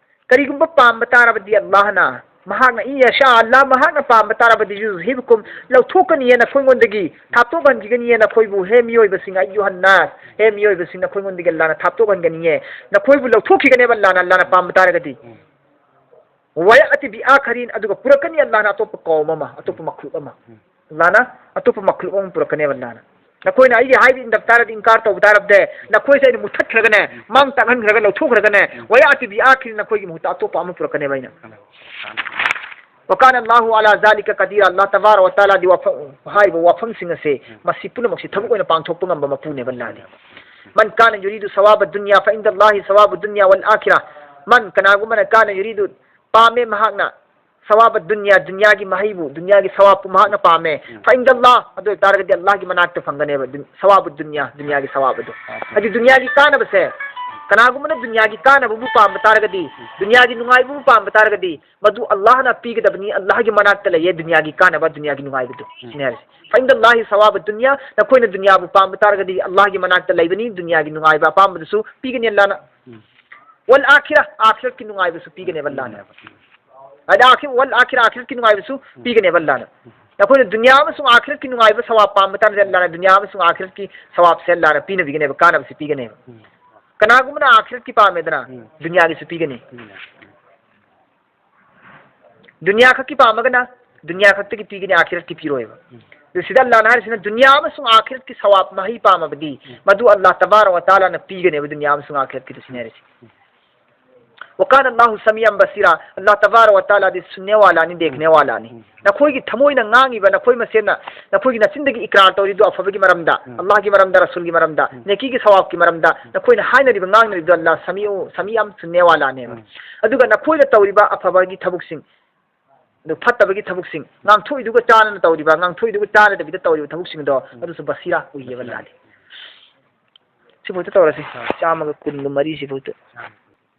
ꯀꯔꯤꯒꯨꯝꯕ ꯄꯥꯝꯕ ꯇꯥꯔꯕꯗꯤ ꯑꯜꯂꯥꯍꯅ, ꯃꯍꯥꯛꯅ, ꯏꯟ ꯌꯁꯥ, ꯑꯜꯂꯥꯍ ꯃꯍꯥꯛꯅ ꯄꯥꯝꯕ ꯇꯥꯔꯕꯗꯤ, ꯌꯨꯖꯍꯤꯕꯀꯨꯝ, ꯂꯧꯊꯣꯛꯀꯅꯤꯌꯦ ꯅꯈꯣꯏꯉꯣꯟꯗꯒꯤ, ꯊꯥꯞꯇꯣꯛꯍꯟꯈꯤꯒꯅꯤꯌꯦ ꯅꯈꯣꯏꯕꯨ, ꯍꯦ ꯃꯤꯑꯣꯏꯕꯁꯤꯡ, ꯑꯌꯨꯍꯟ ꯅꯥꯁ, ꯍꯦ ꯃꯤꯑꯣꯏꯕꯁꯤꯡ, ꯅꯈꯣꯏꯉꯣꯟꯗꯒꯤ ꯑꯜꯂꯥꯍꯅ ꯊꯥꯞꯇꯣꯛꯍꯟꯒꯅꯤꯌꯦ꯫ ꯅꯈꯣꯏꯕꯨ ꯂꯧꯊꯣꯛꯈꯤꯒꯅꯦꯕ ꯑꯜꯂꯥꯍꯅ, ꯑꯜꯂꯥꯍꯅ ꯄꯥꯝꯕ ꯇꯥꯔꯒꯗꯤ꯫ ꯎꯝ꯫ ꯋꯌꯥꯇꯤ ꯕꯤ ꯑꯥꯈꯔꯤꯟ, ꯑꯗꯨꯒ ꯄꯨꯔꯛꯀꯅꯤ ꯑꯜꯂꯥꯍꯅ ꯑꯇꯣꯞꯄ ꯀꯧꯝ ꯑꯃ, ꯑꯇꯣꯞꯄ ꯃꯈ꯭ꯂꯨꯛ ꯑꯃ꯫ ꯎꯝ꯫ ꯑꯜꯂꯥꯍꯅ ꯑꯇꯣꯞꯄ ꯃꯈ꯭ꯂꯨꯛ ꯑꯃ ꯄꯨꯔꯛꯀꯅꯦꯕ ꯑꯜꯂꯥꯍꯅ꯫ ꯅꯈꯣꯏꯅ ꯑꯩꯒꯤ ꯍꯥꯏꯕ ꯏꯟꯗꯕ ꯇꯥꯔꯗꯤ, ꯏꯟꯀꯥꯔ ꯇꯧꯕ ꯇꯥꯔꯕꯗꯤ, ꯅꯈꯣꯏꯁꯦ ꯑꯩꯅ ꯃꯨꯠꯊꯠꯈ꯭ꯔꯒꯅꯦ, ꯎꯝ꯫ ꯃꯥꯡ ꯇꯥꯛꯍꯟꯈ꯭ꯔꯒ ꯂꯧꯊꯣꯛꯈ꯭ꯔꯒꯅꯦ, ꯎꯝ꯫ ꯋꯌꯥꯇꯤ ꯕꯤ ꯑꯥꯈꯔꯤꯟ, ꯅꯈꯣꯏꯒꯤ ꯃꯍꯨꯠꯇ ꯑꯇꯣꯞꯄ ꯑꯃ ꯄꯨꯔꯛꯀꯅꯦꯕ ꯑꯩꯅ꯫ ꯎꯝ꯫ ꯋꯀꯥꯅ ꯑꯜꯂꯥꯍꯨ ꯑꯂꯥ ꯖꯥꯂꯤꯀ ꯀꯗꯤꯔ, ꯑꯜꯂꯥꯍ ꯇꯕꯥꯔꯛ ꯋ ꯇꯥꯂꯥꯗꯤ ꯋꯥꯐꯝ, ꯍꯥꯏꯔꯤꯕ ꯋꯥꯐꯝꯁꯤꯡ ꯑꯁꯦ, ꯎꯝ꯫ ꯃꯁꯤ ꯄꯨꯝꯅꯃꯛꯁꯤ ꯊꯕꯛ ꯑꯣꯏꯅ ꯄꯥꯡꯊꯣꯛꯄ ꯉꯝꯕ ꯃꯄꯨꯅꯦꯕ ꯑꯜꯂꯥꯍꯗꯤ꯫ من كان يريد ثواب الدنيا فعند الله ثواب الدنيا والآخرة. من, ꯀꯅꯥꯒꯨꯝꯕꯅ, كان يريد, ꯄꯥꯝꯃꯦ ꯃꯍꯥꯛꯅ, ثواب الدنيا, ꯗꯨꯅꯤꯌꯥꯒꯤ ꯃꯍꯩꯕꯨ, ꯗꯨꯅꯤꯌꯥꯒꯤ ꯁꯋꯥꯕꯄꯨ ꯃꯍꯥꯛꯅ ꯄꯥꯝꯃꯦ, ꯎꯝ. فعند الله, ꯑꯗꯨ ꯑꯣꯏꯇꯥꯔꯒꯗꯤ ꯑꯜꯂꯥꯍꯒꯤ ꯃꯅꯥꯛꯇ ꯐꯪꯒꯅꯦꯕ, ꯗꯨꯟ-, ꯁꯋꯥꯕꯨ ꯗꯨꯅꯤꯌꯥ, ꯗꯨꯅꯤꯌꯥꯒꯤ ꯁꯋꯥꯕ ꯑꯗꯨ꯫ ꯎꯝ. ꯍꯥꯏꯗꯤ ꯗꯨꯅꯤꯌꯥꯒꯤ ꯀꯥꯟꯅꯕꯁꯦ, ꯀꯅꯥꯒꯨꯝꯕꯅ ꯗꯨꯅꯤꯌꯥꯒꯤ ꯀꯥꯟꯅꯕꯕꯨ ꯄꯥꯝꯕ ꯇꯥꯔꯒꯗꯤ, ꯎꯝ. ꯗꯨꯅꯤꯌꯥꯒꯤ ꯅꯨꯡꯉꯥꯏꯕꯕꯨ ꯄꯥꯝꯕ ꯇꯥꯔꯒꯗꯤ, ꯃꯗꯨ ꯑꯜꯂꯥꯍꯅ ꯄꯤꯒꯗꯕꯅꯤ, ꯑꯜꯂꯥꯍꯒꯤ ꯃꯅꯥꯛꯇ ꯂꯩꯌꯦ ꯗꯨꯅꯤꯌꯥꯒꯤ ꯀꯥꯟꯅꯕ, ꯗꯨꯅꯤꯌꯥꯒꯤ ꯅꯨꯡꯉꯥꯏꯕꯗꯨ꯫ ꯎꯝ. ꯁꯤꯅꯦ ꯍꯥꯏꯔꯤꯁꯦ꯫ فعند الله ثواب الدنيا, ꯅꯈꯣꯏꯅ ꯗꯨꯅꯤꯌꯥꯕꯨ ꯄꯥꯝꯕ ꯇꯥꯔꯒꯗꯤ ꯑꯜꯂꯥꯍꯒꯤ ꯃꯅꯥꯛꯇ ꯂꯩꯕꯅꯤ, ꯗꯨꯅꯤꯌꯥꯒꯤ ꯅꯨꯡꯉꯥꯏꯕ ꯑꯄꯥꯝꯕꯗꯨꯁꯨ ꯄꯤꯒꯅꯤ ꯑꯜꯂꯥꯍꯅ꯫ ꯎꯝ. والآخرة, ꯑꯥꯈꯤꯔꯠꯀꯤ ꯅꯨꯡꯉꯥꯏꯕꯁꯨ ꯄꯤꯒꯅꯦꯕ ꯑꯜꯂꯥꯍꯅ꯫ ꯎꯝ. ꯍꯥꯏꯗꯤ ꯑꯥꯈꯤꯔ, والآخرة, ꯑꯥꯈꯤꯔꯠꯀꯤ ꯅꯨꯡꯉꯥꯏꯕꯁꯨ ꯎꯝ. ꯄꯤꯒꯅꯦꯕ ꯑꯜꯂꯥꯍꯅ꯫ ꯎꯝ. ꯅꯈꯣꯏꯅ ꯗꯨꯅꯤꯌꯥ ꯑꯃꯁꯨꯡ ꯑꯥꯈꯤꯔꯠꯀꯤ ꯅꯨꯡꯉꯥꯏꯕ ꯁꯋꯥꯕ ꯄꯥꯝꯕ ꯇꯥꯔꯒꯗꯤ ꯑꯜꯂꯥꯍꯅ ꯗꯨꯅꯤꯌꯥ ꯑꯃꯁꯨꯡ ꯑꯥꯈꯤꯔꯠꯀꯤ ꯁꯋꯥꯕꯁꯦ ꯑꯜꯂꯥꯍꯅ ꯄꯤꯅꯕꯤꯒꯅꯦꯕ, ꯀꯥꯟꯅꯕꯁꯦ ꯄꯤꯒꯅꯦꯕ꯫ ꯎꯝ. ꯀꯅꯥꯒꯨꯝꯕꯅ ꯑꯥꯈꯤꯔꯠꯀꯤ ꯄꯥꯝꯃꯦꯗꯅ, ꯎꯝ. ꯗꯨꯅꯤꯌꯥꯒꯤꯁꯨ ꯄꯤꯒꯅꯤ꯫ ꯎꯝ. ꯗꯨꯅꯤꯌꯥ ꯈꯛꯀꯤ ꯄꯥꯝꯃꯒꯅ ꯗꯨꯅꯤꯌꯥ ꯈꯛꯇꯒꯤ ꯄꯤꯒꯅꯤ, ꯑꯥꯈꯤꯔꯠꯀꯤ ꯄꯤꯔꯣꯏꯕ꯫ ꯎꯝ. ꯑꯗꯨ ꯁꯤꯗ ꯑꯜꯂꯥꯍꯅ ꯍꯥꯏꯔꯤꯁꯤꯅ ꯗꯨꯅꯤꯌꯥ ꯑꯃꯁꯨꯡ ꯑꯥꯈꯤꯔꯠꯀꯤ ꯁꯋꯥꯕ ꯃꯍꯩ ꯄꯥꯝꯃꯕꯗꯤ, ꯎꯝ. ꯃꯗꯨ ꯑꯜꯂꯥꯍ ꯇꯕꯥꯔꯛ ꯋ ꯇꯥꯂꯥꯅ ꯄꯤꯒꯅꯦꯕ ꯗꯨꯅꯤꯌꯥ ꯑꯃꯁꯨꯡ ꯑꯥꯈꯤꯔꯠꯀꯤꯗꯨ, ꯁꯤꯅꯦ ꯍꯥꯏꯔꯤꯁꯤ꯫ ꯎꯝ. وكان الله سميعا بصيرا, ꯑꯜꯂꯥꯍ ꯇꯕꯥꯔꯛ ꯋ ꯇꯥꯂꯥꯗꯤ ꯁꯨꯟꯅꯦ ꯋꯥꯂꯥꯅꯤ, ꯗꯦꯈꯅꯦ ꯋꯥꯂꯥꯅꯤ꯫ ꯎꯝ. ꯅꯈꯣꯏꯒꯤ ꯊꯃꯣꯏꯅ ꯉꯥꯡꯉꯤꯕ, ꯅꯈꯣꯏ ꯃꯁꯦꯟꯅ, ꯅꯈꯣꯏꯒꯤ ꯅꯆꯤꯟꯗꯒꯤ ꯏꯀ꯭ꯔꯥꯔ ꯇꯧꯔꯤꯗꯨ ꯑꯐꯕꯒꯤ ꯃꯔꯝꯗ, ꯎꯝ. ꯑꯜꯂꯥꯍꯒꯤ ꯃꯔꯝꯗ, ꯔꯁꯨꯜꯒꯤ ꯃꯔꯝꯗ, ꯎꯝ. ꯅꯦꯀꯤꯒꯤ ꯁꯋꯥꯕꯀꯤ ꯃꯔꯝꯗ, ꯎꯝ. ꯅꯈꯣꯏꯅ ꯍꯥꯏꯅꯔꯤꯕ, ꯉꯥꯡꯅꯔꯤꯕꯗꯨ ꯑꯜꯂꯥꯍ ꯁꯃꯤꯎ, ꯁꯃꯤꯎ ꯌꯥꯝ ꯁꯨꯟꯅꯦ ꯋꯥꯂꯥꯅꯦꯕ꯫ ꯎꯝ. ꯑꯗꯨꯒ ꯅꯈꯣꯏꯅ ꯇꯧꯔꯤꯕ ꯑꯐꯕꯒꯤ ꯊꯕꯛꯁꯤꯡ, ꯑꯗꯨ ꯐꯠꯇꯕꯒꯤ ꯊꯕꯛꯁꯤꯡ, ꯉꯥꯡꯊꯣꯛꯏꯗꯨꯒ ꯆꯥꯟꯅꯅ ꯇꯧꯔꯤꯕ, ꯉꯥꯡꯊꯣꯛꯏꯗꯨꯒ ꯆꯥꯟꯅꯗꯕꯤꯗ ꯇꯧꯔꯤꯕ ꯊꯕꯛꯁꯤꯡꯗꯣ, ꯎꯝ. ꯑꯗꯨꯁꯨ ꯕꯁꯤꯔꯥ ꯎꯏꯌꯦꯕ ꯑꯜꯂꯥꯍꯗꯤ꯫ ꯁꯤꯐꯥꯎꯗ ꯇꯧꯔꯁꯤ꯫ ꯍꯣꯏ. ꯆꯥꯝꯃꯒ ꯀꯨꯟꯒ ꯃꯔꯤ ꯁꯤꯐꯥꯎꯗ꯫ ꯎꯝ.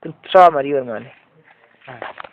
ꯀꯨꯟꯊ꯭ꯔꯥ ꯃꯔꯤ ꯑꯣꯏꯔ ꯃꯥꯜꯂꯦ꯫ ꯎꯝ.